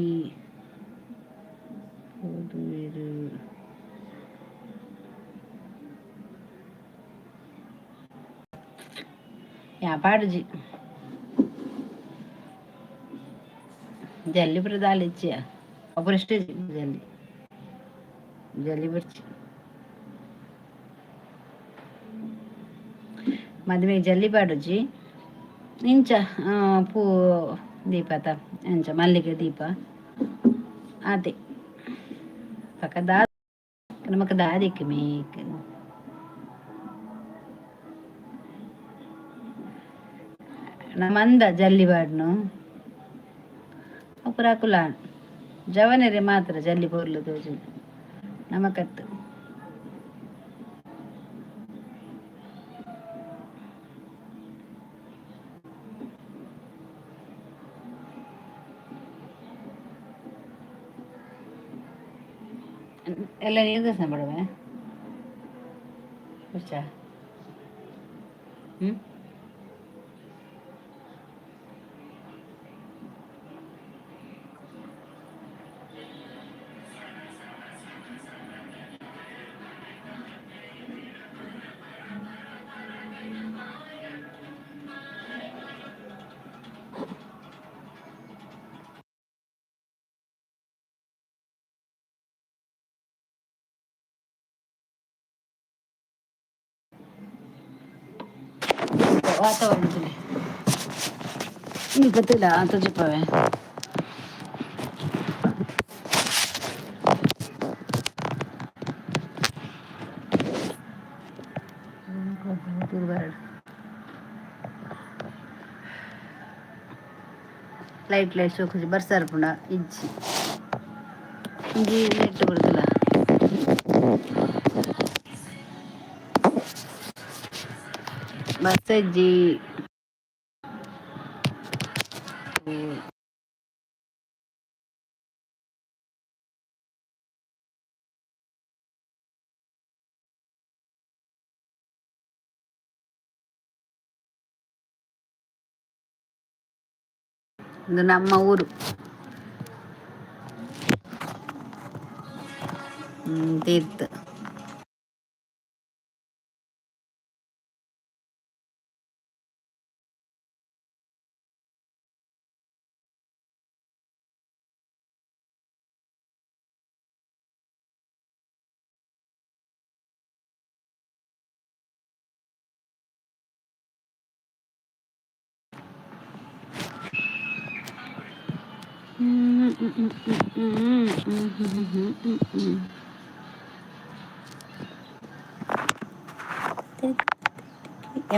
ಪೋದುವೆರ್. ಯಾ ಪಾಡುಜಿ ಜಲ್ಲಿ ಪೂರ ದಾಲ ಇಜ್ಜಿಯ ಅಪುರ ಜಲ್ಲಿ ಜಲ್ಲಿ ಬರ್ಚಿ. ಮದುವೆ ಜಲ್ಲಿ ಪಾಡುಜಿ. ಇಂಚ ಪೂ ದೀಪತ ಅಂಚ ಮಲ್ಲಿಗೆ ದೀಪ ಆತೆ. ಪಕ್ಕ ದಾ ನಮಕ್ ದಾದಿಕ್ ಮೇಕ್ ನಮಂದ ಜಲ್ಲಿ ಪಾಡ್ನು ಅಪುರ ಅಕುಲ ಜವನೆರೆ ಮಾತ್ರ ಜಲ್ಲಿ ಪೊರ್ಲು ತೋಜುಂಡು ನಮಕತ್ತು. ಎಲ್ಲ ನೀರು ದರ್ಶನ ಪಡವೆ ಹುಚ್ಚಾ. ಹ್ಞೂ, ವಾತಾವರಣ ಗೊತ್ತಿಲ್ಲ ಅಂತ ಚಿಪ್ಪವೆ. ಲೈಟ್ ಲೈಟ್ ಸೋಕುಜಿ ಬರ್ಸಾರ್ಪುಂಡ ಇಜ್ಜಿ. ಇಂಜಿ ನೆಟ್ ಬರ್ತಲ್ಲ. ಬರ್ಸ ಇಜ್ಜಿ. ಇದು ನಮ್ಮ ಊರು ತೀರ್ಥ.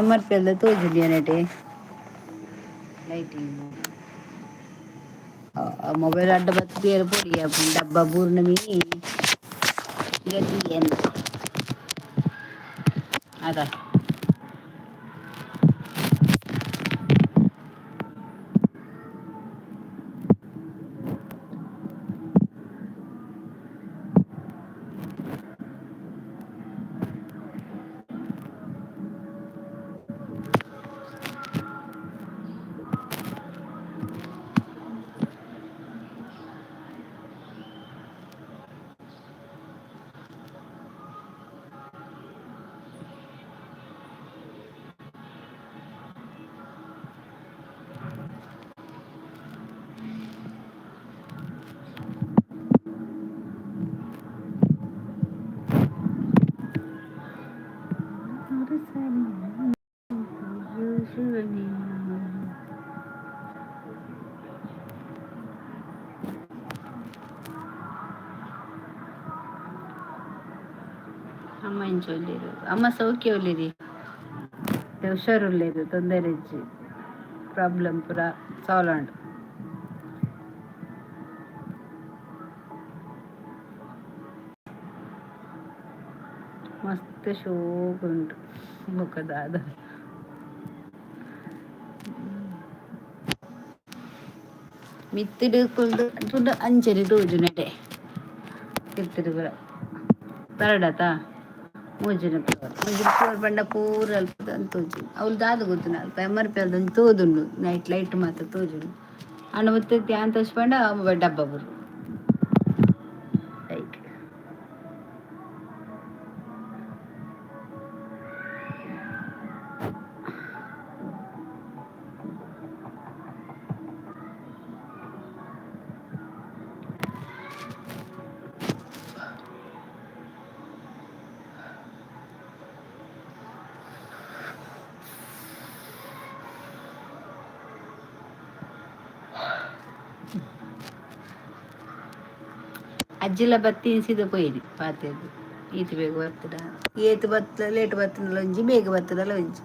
M R P ಅಲ್ಲ ತೋಜುಂಡಿ ನೆಟೆ ಲೈಟಿಂಗ್ ಮೊಬೈಲ್ ಅಡ್ಡ ಬತ್ತಿ ಪೊಡಿ ಡಬ್ಬ ಬೂರ್ಣ ಮೀ ಗತಿ ಏನು ಅದ. ಅಮ್ಮ ಎಂಚ ಉಲ್ಲೆರ್? ಅಮ್ಮ ಸೌಖ್ಯ ಉಲ್ಲೆರಿ, ಹುಷಾರುಲ್ಲೆರ್, ತೊಂದರೆ ಇಜ್ಜಿ, ಪ್ರಾಬ್ಲಮ್ ಪೂರ ಸಾಲ್ವ್ ಆಂಡ್. ಮಸ್ತ್ ಶೋಕ್ ಉಂಟು ಬೊಕ ದಾದ. ಮಿತ್ತ್ ಕುಲ್ದು ತೂಂಡ ಅಂಚನೆ ತೋಜುಂಡು ತಿರ್ತುಡು ಪೂರ ಪರಡತ ಮೂಜಿನ ಫ್ಲೋರ್, ಮೂಜಿನ ಫ್ಲೋರ್ ಪಂಡ ಪೂರ ಅಲ್ಪ ತೋಜುಂಡು. ಅವ್ಲು ದಾದ ಗೊತ್ತುಂಡು, ಅಲ್ಪ ಎಮ್ ಆರ್ ಪಿ ಎಲ್ ತೋಜುಂಡು, ನೈಟ್ ಲೈಟ್ ಮಾತ ತೋಜುಂಡು. ಆಂಡ ಮಿತ್ತ್ ಯಾನ್ ತೋಜ್ ಪಂಡ ಡಬ್ಬ ಬರು ಲೈಕ್. ಅಜ್ಜಿಲ ಬತ್ತಿ ಸೀದ ಪೋಯಿನಿ ಪಾತೆರ್ದ್ ಈತ್ ಬೇಗ ಬತ್ತುಡ, ಏತ್ ಬತ್ತ ಲೇಟ್ ಬತ್ತುಂಡಲ ಒಂಜಿ, ಬೇಗ ಬತ್ತುಂಡಲ ಒಂಜಿ.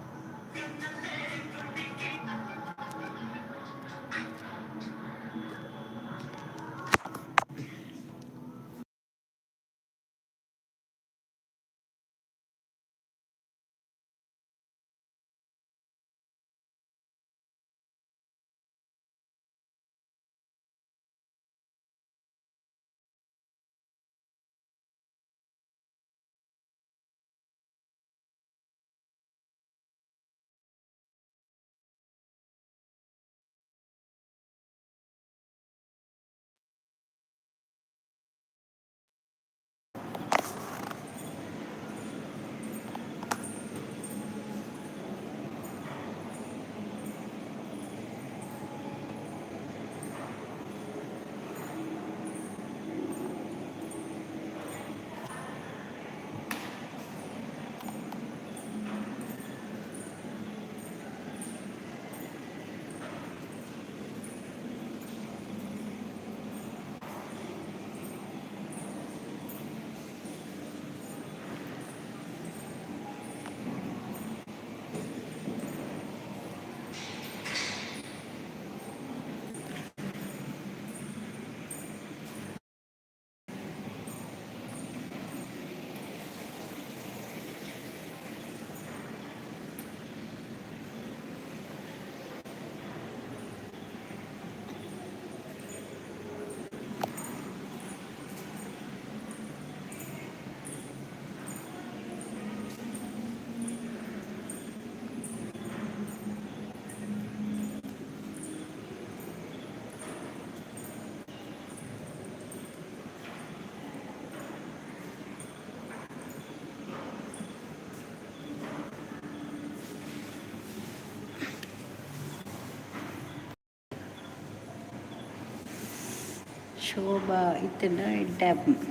ಶೋಭಾ ಇತ್ತ್ಂಡ ಎಡ್ಡೆ ಆಪುಂಡು.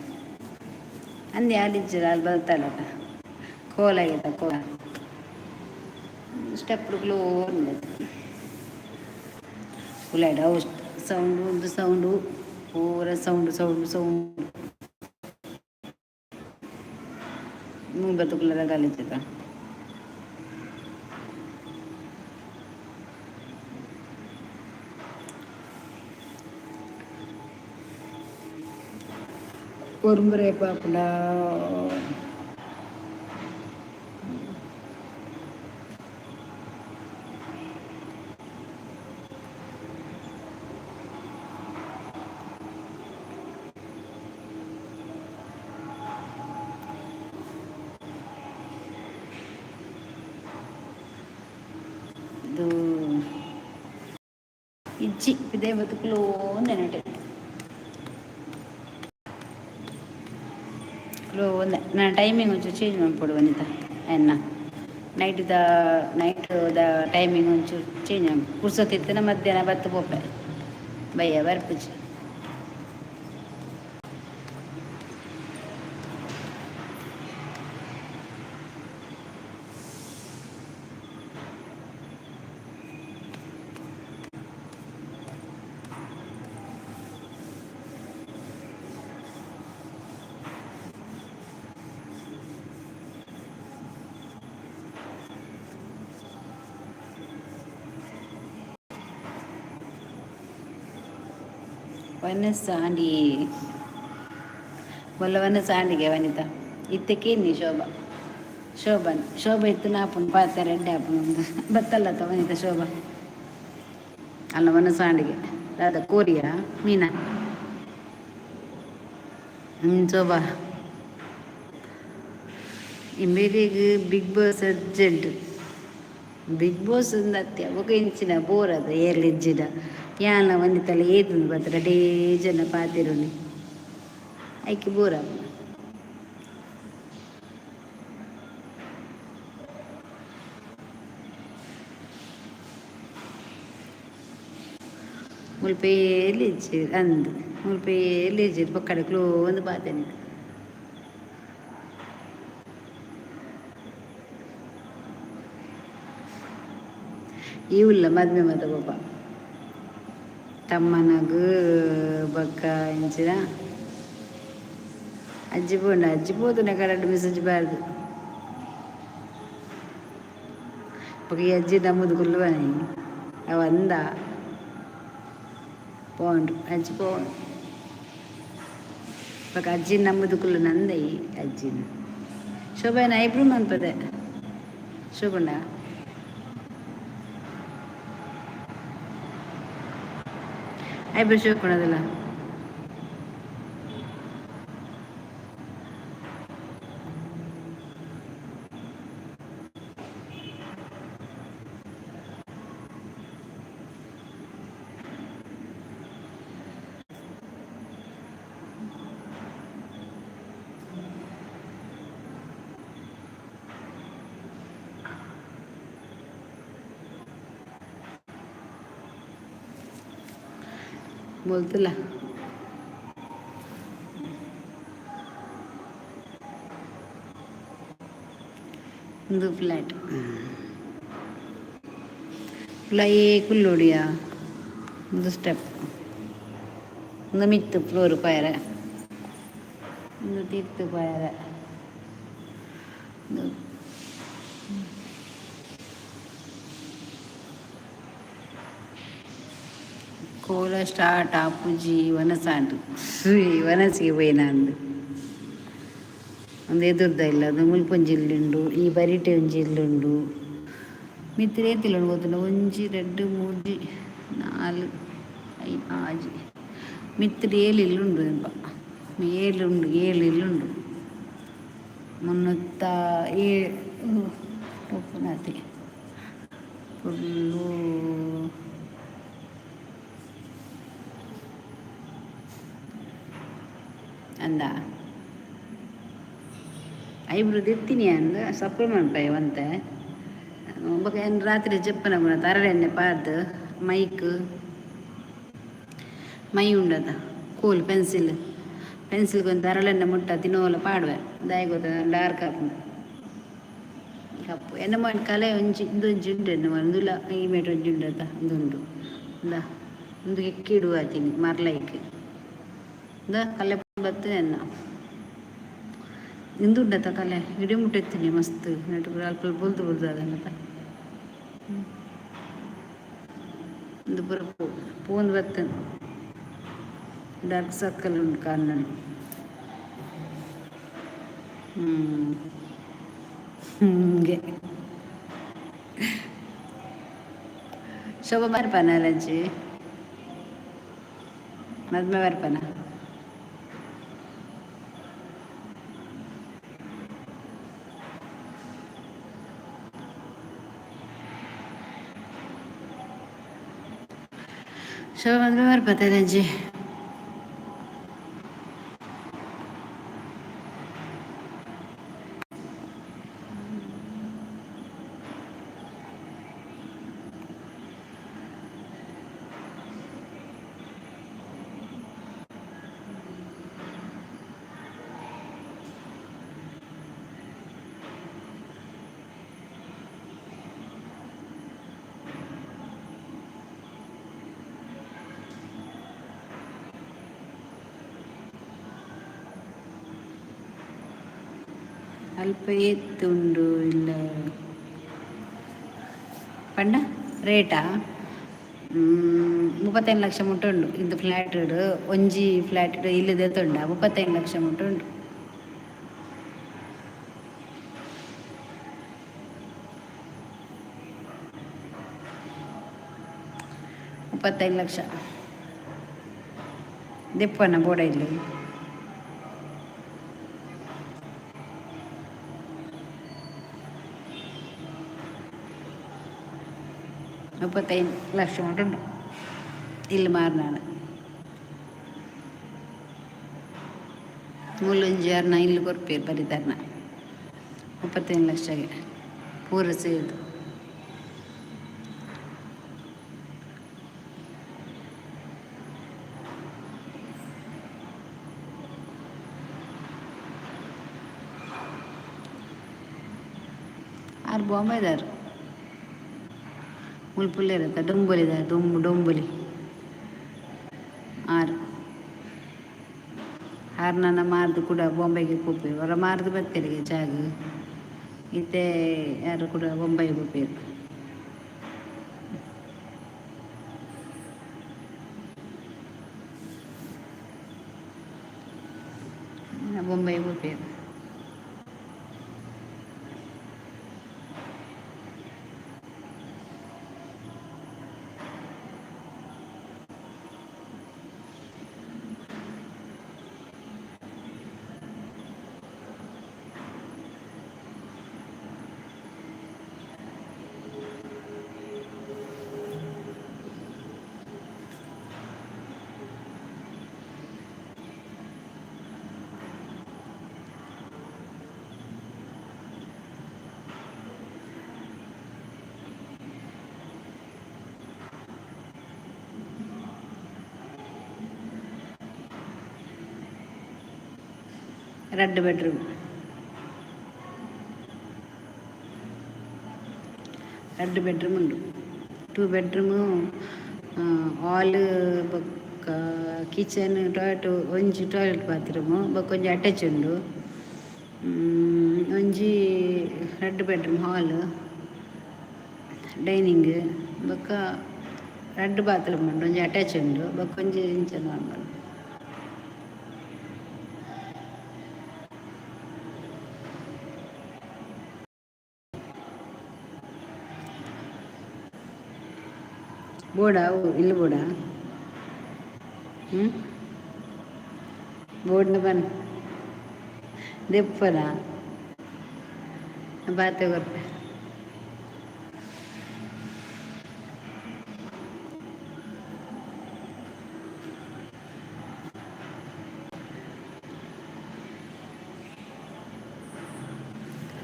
ಅಂದ್ ಯಾಲ್ ಇಜ್ಜೆರ್, ಆಲ್ ಬಲ್ತಲತ ಕೋಲ ಆಗಿದೆ ಕೋಲ ಸ್ಟೆಪ್ ಕ್ಲೋರ್ ಉಂಡು. ಉಲಾಯ್ಡ್ ಅವು ಸೌಂಡು ಒಂದು ಸೌಂಡು ಪೂರ ಸೌಂಡು ಸೌಂಡು ಸೌಂಡು. ಬತ್ತುಕುಲ್ಲದ ಕಾಲೇಜದ ಒರ್ಂಬರೆ ಪಾಪುಂಡ. ಇದು ಇಜ್ಜಿ ಇದೇ ಬದುಕಲು ನೆನಟೆ ಒಂದೆ. ನಾನು ಟೈಮಿಂಗ್ ಒಂಚೂರು ಚೇಂಜ್ ಮಾಡ್ಕೊಡು ವನಿತಾ. ಎನ್ನ ನೈಟ್ದ ನೈಟ್ದ ಟೈಮಿಂಗ್ ಒಂಚೂರು ಚೇಂಜ್ ಪುರ್ಸೊತ್ತಿತ್ತಿನ ಮಧ್ಯಾಹ್ನ ಬತ್ತು ಪೋಪೆ, ಬಯ್ಯ ಬರ್ಪುಜಿ. ವನಸಾಂಡಿ ಬೊಲ್ಲ ವನಸಾಂಡಿಗೆ ವನಿತಾ ಇತ್ತಕೇನಿ ಶೋಭಾ ಶೋಭನ್ ಶೋಭಾ ಇತ್ತು ನಾಪುನ್ ಪಾತೆ ರೆಡ್ಡೆ ಆಪುನು ಬತ್ತಲ್ಲ ವನಿತಾ ಶೋಭಾ ಅಲ್ಲ ವನಸಾಂಡಿಗೆ ದಾದ ಕೋರಿಯಾ ಮೀನಾ. ಶೋಭಾ ಇಂಬೇರಿಗ್ big boss urgent. Big boss ಅಂದತ್ತೆ ಬೊಕ ಇಂಚಿನ ಬೋರ್ ಅದ ಏರ್ಲ ಇಜ್ಜಿಡ. ಯಾನ್ಲ ಒಂಜಿ ಏತುಂದು ಬತ್ತರ ಡೇ ಜನ ಪಾತೆರುನಿ ಐಕ್ ಬೋರ್ ಆಪುಂಡು. ಮುಲ್ಪ ಏಲ್ ಇಜ್ಜೆರ್ ಅಂದ್ ಮುಲ್ಪ ಏಲ್ ಇಜ್ಜೆರ್ ಬೊಕ್ಕಡೆ ಕ್ಲೋಂದು ಪಾತೆರ್ನಿ. ಈ ಉಲ್ಲ ಮದ್ಮೆ ಮಾತ ಪಾಪ ತಮ್ಮನಗ್ ಬೊಕ್ಕ ಇಂಚಿನ ಅಜ್ಜಿ ಪೋಂಡ ಅಜ್ಜಿ ಪೋತುನ ಕರಡ್ ಮೆಸೇಜ್ ಬಾರ್ದು. ಬೊಕ ಈ ಅಜ್ಜಿ ನಮ್ಮದು ಕುಲ್ಲುವನೆ ಅವ ಅಂದ ಪೋಂಡು ಅಜ್ಜಿ ಪೋಂಡು. ಬೊಕ ಅಜ್ಜಿ ನಮ್ಮದು ಕುಲ್ಲು ನಂದ ಈ ಅಜ್ಜಿನ ಶೋಭಾನ ಐಬ್ರೂ ಮನ್ಪದೆ ಶೋಭಣ್ಣ. ಐಬ್ರೋ ಶೋಕುಂಡದಲ್ಲ. बोलतला ಒಂದು ಫ್ಲ್ಯಾಟ್ ಫ್ಲೈ ಕುಲ್ಲೋಡಿಯ ಒಂದು ಸ್ಟೆಪ್ ಒಂದು ಮಿತ್ತು ಫ್ಲೋರ್ ಪಾಯರ ಒಂದು ತೀರ್ಥ ಪಾಯರ. ಕೋಲ ಸ್ಟಾರ್ಟ್ ಆಪುಜಿ ವನಸಾಂಡು ವನಸಿಗೆ ಪೋಯಿನ ಅಂದು ಒಂದು ಎದುರ್ದ ಇಲ್ಲ ಅದು ಮುಲ್ಪ ಒಂಜಿ ಇಲ್ಲುಂಡು, ಈ ಬರಿಟೆ ಒಂಜಿ ಇಲ್ಲುಂಡು. ಮಿತ್ತ್ ಏತಿಲ್ಲ ಗೊತ್ತುಂಡ? ಒಂಜಿ ರಡ್ಡ್ ಮೂಜಿ ನಾಲ್ ಐನ್ ಆಜಿ ಮಿತ್ತ್ ಏಳು ಇಲ್ಲುಂಡು. ಎಂಬ ಏಳು ಉಂಡು, ಏಳು ಇಲ್ಲುಂಡು. ಮುನ್ನೂತ್ತ ಏಳು ಉಪ್ಪುನಾತೆ ಫುಲ್ಲು. ಅಂದ ಐಬ್ರೋ ದೆತ್ತಿನಿ ಅಂದ್ ಸಪ್ರ ಮನ್ಪೆ ಒಂತೆ. ಬೊಕ ಏನ್ ರಾತ್ರಿ ಜಪ್ಪನ ಗುಣ ತರಳೆಣ್ಣೆ ಪಾರ್ದ್ ಮೈಕ್ ಮೈ ಉಂಡದ ಕೋಲ್ ಪೆನ್ಸಿಲ್ ಪೆನ್ಸಿಲ್ ಕೊಂತ ಅರಳೆಣ್ಣೆ ಮುಟ್ಟ ದಿನೋಲ ಪಾಡುವೆ. ದಾಯೆ ಗೊತ್ತ? ಡಾರ್ಕ್ ಆಪುಂಡು ಕಪ್ಪು. ಎನ್ನ ಮೋನೆ ಕಲೆ ಒಂಜಿ ಇಂದೊಂಜಿ ಉಂಡು. ಎನ್ನ ಮೋನೆ ಉಂದುಲ ಈ ಮೇಟ್ ಒಂಜಿ ಉಂಡತ. ಉಂದುಂಡು ಇಂದಾ. ಒಂದು ಎಕ್ಕಿಡು ಆತೀನಿ ಮರ್ಲೈಕ್ ಇಂದ ಕಲೆ ಬತ್ತು ಎನ್ನ ಇಂದು ಉಂಡತ್ತ ಕಲೆ ಇಡಿ ಮುಟ್ಟೆತ್ತೀನಿ ಮಸ್ತ್ ನೆಟ್ ಅಲ್ಪ ಬೊಲ್ದು ಬೊಲ್ದು ಅದನ್ನತ್ತ. ಇಂದು ಪೂರ ಪೂಂದು ಬತ್ತು ಡಾರ್ಕ್ ಸರ್ಕಲ್ ಉಂಟು ಕಣ್ಣು. ಹಂಗೆ ಶೋಭಾ ಬರ್ಪಾನ ಲಂಚಿ ಮದ್ಮೆ ಬರ್ಪಾನ. ಶೋಭಾ ಮದ್ಮೆ ಬರ್ಪತೆ ಲಂಚಿ. ಅಲ್ಪ ಏತ್ ಉಂಡು ಇಲ್ಲ ಪಂಡ ರೇಟಾ? 35 ಲಕ್ಷ ಮುಟ್ಟ ಉಂಡು. ಇಂದು ಫ್ಲಾಟ್ ಒಂಜಿ ಫ್ಲಾಟ್ ಇಲ್ಲಿ ಉಂಡ 35 ಲಕ್ಷ ಮುಟ್ಟ ಉಂಡು. 35 ಲಕ್ಷ ದೆಪ್ಪನ ಬೋಡ ಇಲ್ಲಿ. 35 ಲಕ್ಷ ಮುಟ್ಟ ಉಂಡು ಇಲ್ಲಿ ಮಾರ್ನಾಡು. ಮೂಲೊಂಜಿ ಅರ್ನ ಇಲ್ಲಿ ಕೊರ್ಪೇರು ಬರಿತಾರ್ನ 35 ಲಕ್ಷಗೆ ಪೂರ ಸೇರ್ದು. ಆರು ಬಾಂಬೆದಾರು ಮುಲ್ಪುಲ್ಲೇರತ್ತ ಡೊಂಬೊಲಿದಾರ್ ಡೊಂಬು ಡೊಂಬೊಲಿ ಆರು. ಆರು ನನ್ನ ಮಾರ್ದು ಕೂಡ ಬೊಂಬೆಗೆ ಪೋಪೆರ್. ಹೊರ ಮಾರ್ದು ಬತ್ತೆರಿಗೆ ಜಾಗ ಇತ್ತೆ ಯಾರು ಕೂಡ ಬೊಂಬೈಗೆ ಪೋಪೆರ್. ಬೊಂಬೈ ಪೋಪೆರ್. ರಡ್ಡ್ ಬೆಡ್ರೂಮ್, ರಡ್ಡ್ ಬೆಡ್ರೂಮ್ ಉಂಡು. ಟೂ ಬೆಡ್ರೂಮು, ಹಾಲ್ ಬೊಕ್ಕ ಕಿಚನ್, ಟಾಯ್ಲೆಟ್. ಒಂಜಿ ಟಾಯ್ಲೆಟ್ ಬಾತ್ರೂಮ್ ಬೊಕ್ಕ ಒಂಜಿ ಅಟ್ಯಾಚ್ ಉಂಡು. ಒಂಜಿ ರಡ್ಡ್ ಬೆಡ್ರೂಮ್, ಹಾಲ್, ಡೈನಿಂಗ್ ಬೊಕ್ಕ ರಡ್ಡ್ ಬಾತ್ರೂಮ್ ಉಂಡು. ಒಂಜಿ ಅಟ್ಯಾಚ್ ಉಂಡು, ಬೊಕ್ಕ ಒಂಜಿ ಇಂಚ ನಾರ್ಮಲ್. ಬೋಡ ಇಲ್ಲು ಬೋಡ ಹ್ಞೂ ಬೋರ್ಡ್ನ ಬನ್ ದೆಪ್ಪನ ಬಾತೆ ಕೊರ್ಪೆ.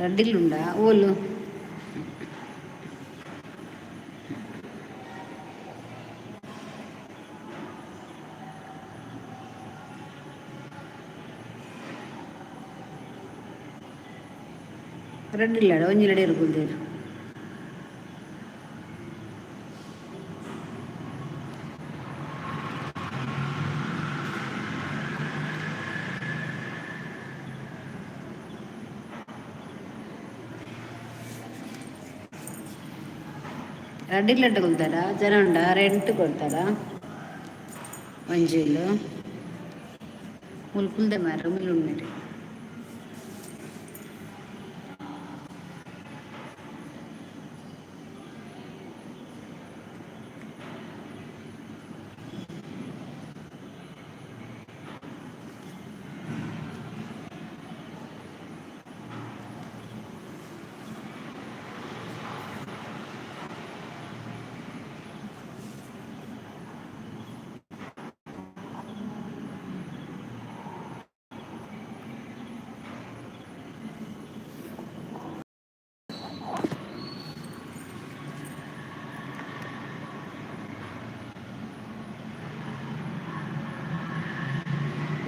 ರಡ್ಡಿಲ್ಲುಂಡಾ ಓಲು? ರಡ್ಡಿಲ್ಲಡ ಒಂಜಿ ಲಡೇರು ಕುಲ್ದೇರು. ರಡ್ಡಿಲ್ ಕೊಡ್ತಾರ ಜನ ಉಂಡ ರೆಂಟ್ ಕೊಡ್ತಾರ ಒಂಜಿಲು ಮುಲ್ ಕುಲ್ದೆ ಮಾರ ಮುಲ್ ಉಣ್ಣರಿ.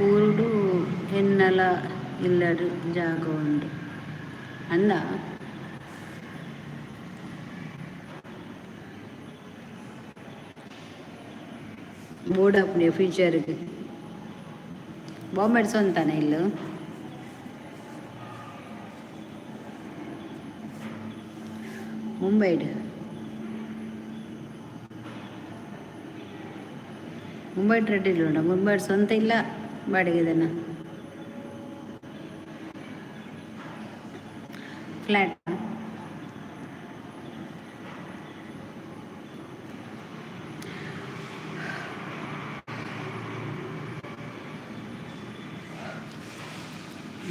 ಊರುಡು ಎನ್ನಲ ಇಲ್ಲಡ್ ಜಾಗ ಉಂಡು ಅಂದ. ಬೋರ್ಡ್ ಫ್ಯೂಚರ್ ಬಾಂಬೆ ಸ್ವಂತನ ಇಲ್ಲು. ಮುಂಬೈಡ್ ಮುಂಬೈ ರೆಡ್ಡಿ ಇಲ್ಲ, ಮುಂಬೈ ಸ್ವಂತ ಇಲ್ಲ, ಬಾಡಿಗೆದನ ಫ್ಲಾಟ್.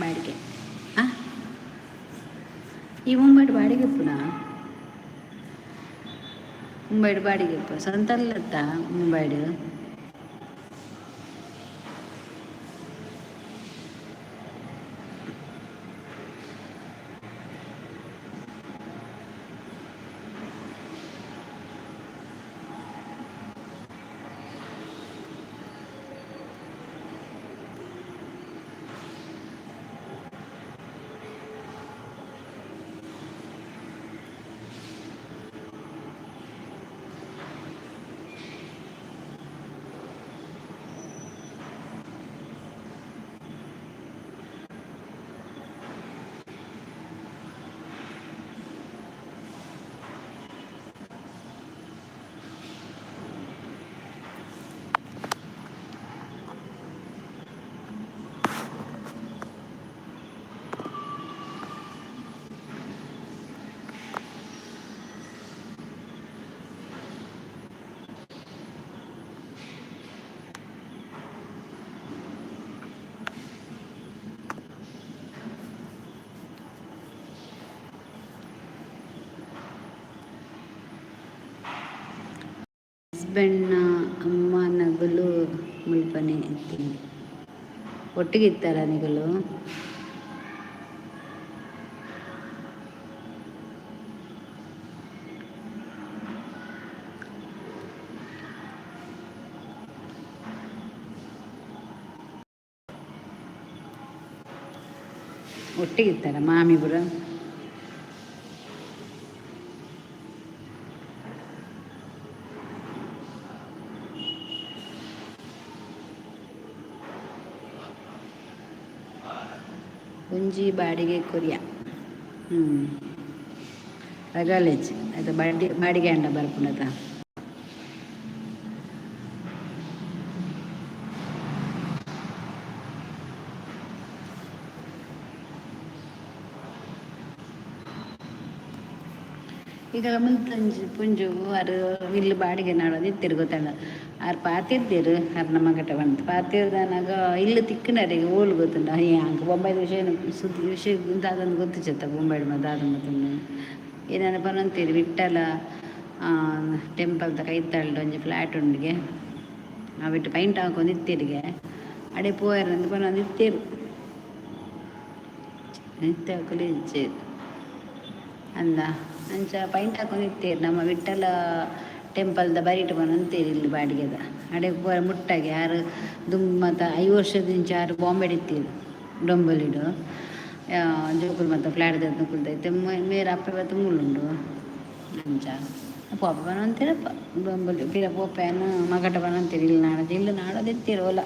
ಬಾಡಿಗೆ. ಆ ಈ ಮುಂಬೈ ಬಾಡಿಗೆ ಪುನಃ ಮುಂಬೈ ಬಾಡಿಗೆ ಸ್ವಂತ ಅಲ್ಲತ್ತ ಮುಂಬೈಡ್. ಹಸ್ಬೆಂಡ್ನ ಅಮ್ಮನಗುಲು ಮುಲ್ಪನೆ ಇತ್ತೀನಿ, ಒಟ್ಟಿಗೆ ಇತ್ತಾರ ನಿಗಲು? ಒಟ್ಟಿಗೆ ಇತ್ತಾರ ಮಾಮಿ ಪುರ? ಒಂಜಿ ಬಾಡಿಗೆ ಕೊರಿಯ. ಹ್ಞೂ, ರಗಾಲೇಜ್ ಅದು ಬಾಡಿ ಬಾಡಿಗೆ ಅಂಡ ಬರ್ಪುನತ. ಈಗ ಮುಂತಂಜಿ ಪುಂಜು ಅರು ಇಲ್ಲು ಬಾಡಿಗೆ ನಾಡೋದು ತಿರುಗುತ್ತಾಳ. ಆರು ಪಾತಿರ್ತೀರು ಅರ್ನ ಮಗಟ ಬಂತು ಪಾತಿರ್ದನಾಗ ಇಲ್ಲು ತಿಕ್ಕನರಿಗೆ ಓಲು ಗೊತ್ತುಂಡ. ಅಂಕ ಬೊಂಬೈದ ವಿಷಯ ಸುದ್ದಿ ವಿಷಯ ದಾದಂದು ಗೊತ್ತು ಚೆತ್ತ ಬೊಂಬೈ ದಾದ ಮತ್ತೊಂದು ಏನಾರ ಪನೊಂತೀರಿ. ವಿಠಲ ಟೆಂಪಲ್ದ ಕೈತಲ್ಡ್ ಒಂಜಿ ಫ್ಲ್ಯಾಟ್ ಉಂಡಿಗೆ, ಅವಿಟ್ಟು ಪೈಂಟ್ ಹಾಕೊಂಡು ಇತ್ತೀರಿಗೆ ಅಡೆ ಪೋಯರಂದು ಪನೊಂದು ಇತ್ತೀರು. ನಿತ್ಯ ಇಜ್ಜೆರ್ ಅಂದ ಅಂಚ ಪೈಂಟ್ ಹಾಕೊಂಡು ಇತ್ತೀರು. ನಮ್ಮ ವಿಠಲ ಟೆಂಪಲ್ದ ಬರಿಟ್ ಪನೊಂತೀರು ಇಲ್ಲಿ ಬಾಡಿಗೆದ ಅಡೆ ಪೂರ ಮುಟ್ಟಾಗೆ. ಆರು ದುಮ್ಮತ 5 ವರ್ಷದಿಂಚ ಆರು ಬಾಂಬೆಡ್ ಇತ್ತೀರು ಡೊಂಬೊಲಿಡು. ಜೋಕುಲು ಮಾತ ಫ್ಲ್ಯಾಟ್ ದೆತ್ತ್ ಕುಲ್ದೈತೆ. ಮೇರ್ ಅಪ್ಪೆ ಬತ್ತ ಮೂಲುಂಡು. ಅಂಚ ಪೋಪ ಪನೊಂತೀರಪ್ಪ ಡೊಂಬೊಲಿ ಪಿರ ಪೋಪೆನ್ ಮಗಟ ಪನೊಂತೀರು. ಇಲ್ಲಿ ನಾಡೋದು ಇಲ್ಲಿ ನಾಡೋದು ಇತ್ತೀರು ಓಲ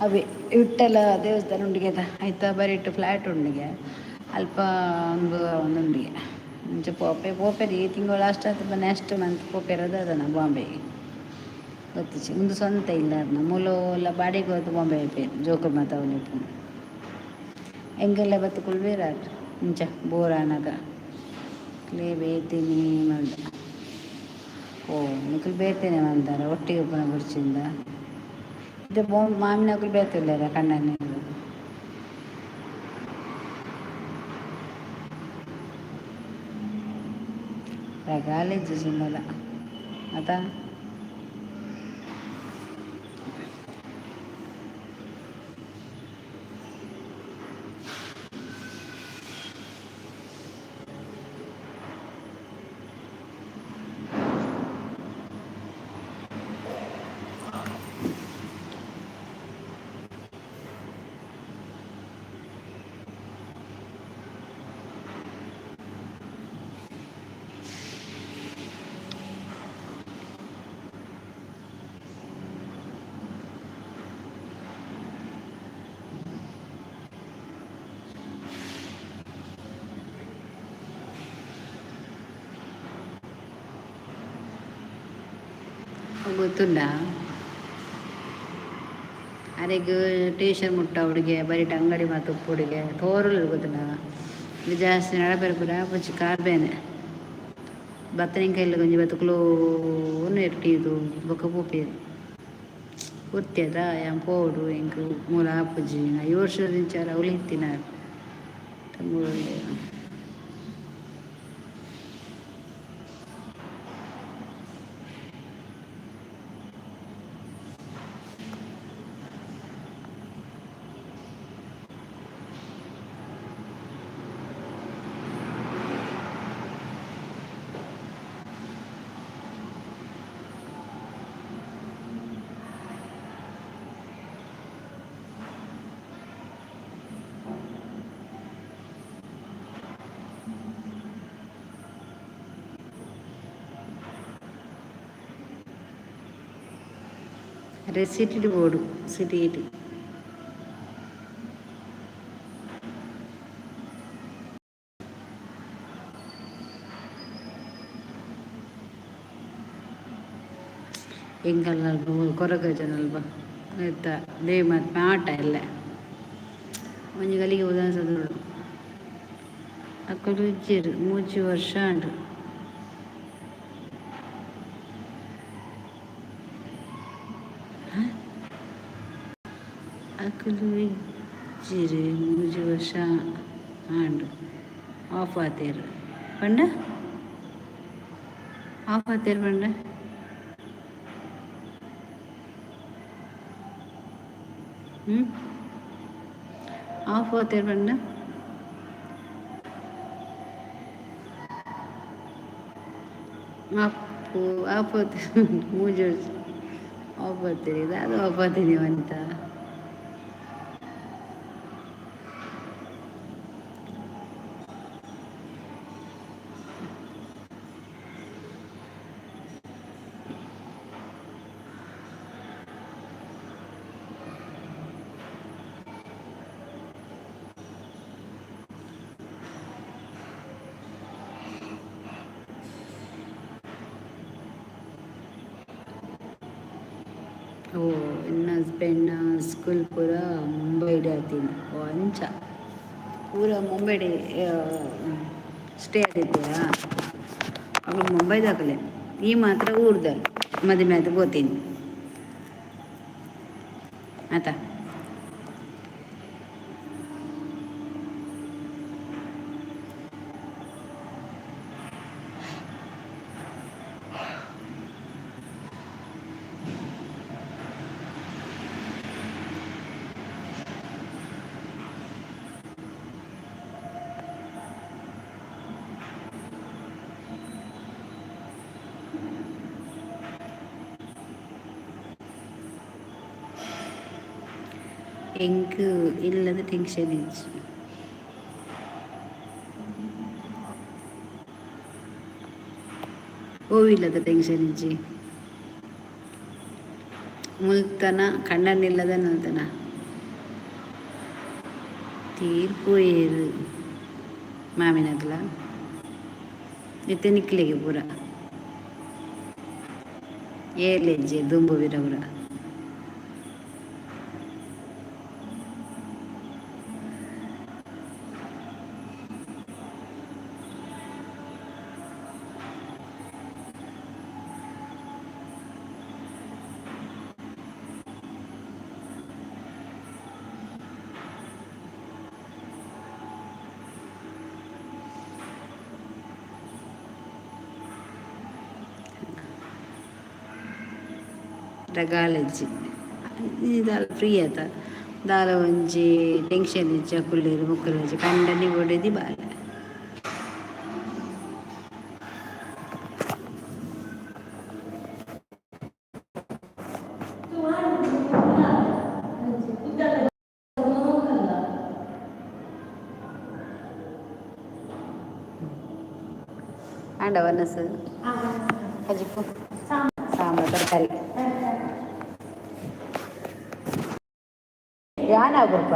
ಅವೇ ವಿಠಲ ದೇವಸ್ಥಾನ ಉಂಡಿಗೆದ ಆಯ್ತಾ ಬರಿಟ್ ಫ್ಲ್ಯಾಟ್ ಉಂಡಿಗೆ ಅಲ್ಪ ಒಂದು ಒಂದುಂಡಿಗೆ. ಅಂಚ ಪೋಪೆ ಪೋಪೆರ್ ಈ ತಿಂಗಳು ಲಾಸ್ಟ್ ಆತು, ನೆಕ್ಸ್ಟ್ ಮಂತ್ ಪೋಪೆರ್ ದಾದನ ಬಾಂಬೆಗೆ ಗೊತ್ತಿಜ್ಜಿ. ಉಂದು ಸ್ವಂತ ಇಲ್ಲಾರ್ನ ಮೂಲ ಬಾಡಿಗೆ ಹೋದು ಬಾಂಬೆ ಪೋಪೆರ್ ಜೋಕುಲು ಮಾತ ಅವ್ಲು ಇಪ್ಪುನು. ಎಂಕೆಲ್ಲ ಬತ್ತು ಕುಲ್ವೇರಾರ್ ಇಂಚ ಬೋರ್ ಆನಗ ಕ್ಲೇ ಬೇತಿನಿ ಮಲ್ದ. ಓ, ನಿಕುಲು ಬೇತೆನೆ ಮಲ್ದಾರ, ಒಟ್ಟಿಗೆ ಉಪ್ಪುನ ಬುಡ್ಚಿಂದ. ಇತ್ತೆ ಮಾಮಿನಕುಲು ಬೇತೆ ಉಲ್ಲೆರ ಕಣ್ಣನೆ. ರಗಾಲೆಜ್ಜಿ ಸುಂದರ ಅತ. ಗೊತ್ತುಂಡ ಅರೆಗ್ ಟ್ಯೂಷನ್ ಮುಟ್ಟ ಹುಡುಗೆ ಬರಿಟ್ ಅಂಗಡಿ ಮಾತ ಉಪ್ಪುಡುಗೆ ತೋರುಲು ಗೊತ್ತುಂಡ. ಇದು ಜಾಸ್ತಿ ನಡಪೆರೆ ಪೂರ ಆಪುಜಿ, ಕಾರ್ ಬೇನೆ. ಬತ್ತನಿಂಕ ಇಲ್ಲ ಒಂಜಿ ಬತ್ತುಕ್ಲೋನು ಎಟ್ಟಿದು ಬೊಕ್ಕ ಪೋಪೆರ್. ಪೂರ್ತಿ ಯಾನ್ ಪೋವೊಡು, ಎಂಕ್ ಮೂಲ ಆಪುಜಿ. 5 ವರ್ಷದಿಂಚ ಅವ್ಲು ಇತ್ತಿನಾರ್. ಮೂಲು ರೆಸಿಟಿಡ್ ಬೋಡು ಸಿಟಿಟ್. ಎಂಕಲ್ನ ಕೊರಗಜ್ಜನಲ್ಪ ಇತ್ತ ದೇವಿ ಮಹಾತ್ಮೆ ಆಟ ಎಲ್ಲ ಒಂಜಿ ಗಲಿಗೆ ಉದಾಸದೋಡು ಅಕುಲು ಇಜ್ಜೆರ್, 3 ವರ್ಷ ಆಂಡ್. ಅಕುಲು ಇಜ್ಜೆರ್, 3 ವರ್ಷ ಆಂಡ್. ಆಫ್ ಆತೇರ್ ಪಂಡ, ಆಫ್ ಆತೇರ್ ಪಂಡ. ಹ್ಞೂ, ಆಫ್ ಆತೇರ್ ಪಂಡ. ಆಫ್ ಆಫ್ 3 ವರ್ಷ ಆಫ್ ಆತೀರಿ. ಅದು ಆಫ್ ಆತೀನಿ ಅಂತ. ಓ, ಎನ್ನ ಹಸ್ಬೆಂಡ್ನ ಸ್ಕೂಲ್ ಪೂರ ಮುಂಬೈಡ್ ಆತೀನಿ. ಓ, ಅಂಚ ಪೂರ ಮುಂಬೈಡ್ ಸ್ಟೇ ಆದಿತ್ತೀರಾ? ಅಗಳು ಮುಂಬೈದಾಗಲೆ, ಈ ಮಾತ್ರ ಊರ್ದಲ್ ಮದುವೆ ಆಯ್ತು ಗೋತೀನಿ ಆತ. ಎಂಕ್ ಇಲ್ಲದ ಟೆನ್ಷನ್ ಇಜ್ಜಿ. ಇಲ್ಲದ ಟೆನ್ಷನ್ ಇಜ್ಜಿ. ಮುಲ್ತನ ಕಣ್ಣನಿಲ್ಲದ ನಲ್ತನ ತೀರ್ಪು ಏರು ಮಾಮಿನಗ್ಲ. ಇತ್ತೆ ನಿಕ್ಲೆಗೆ ಪೂರ ಏರ್ಲೆಜ್ಜೆ ದುಂಬು ಬಿರವುರ. ರಗಾಲಜ್ಜಿ ದಾಲ ಫ್ರೀ ಆತ, ದಾಲ ಒಂಜಿ ಟೆನ್ಷನ್ ಇಜ್ಜ, ಕುಲ್ಲೇರು ಮುಕ್ಕುಲು ಕಂಡನಿ ಬೊಡೆದಿ ಬಾಲೆ. ಆಂಡ ವನಸು ಕಜಿಪು ಸಾಂಬಾರ್ ತರಕಾರಿ ಯಾನ ಕೊರ್ಪ.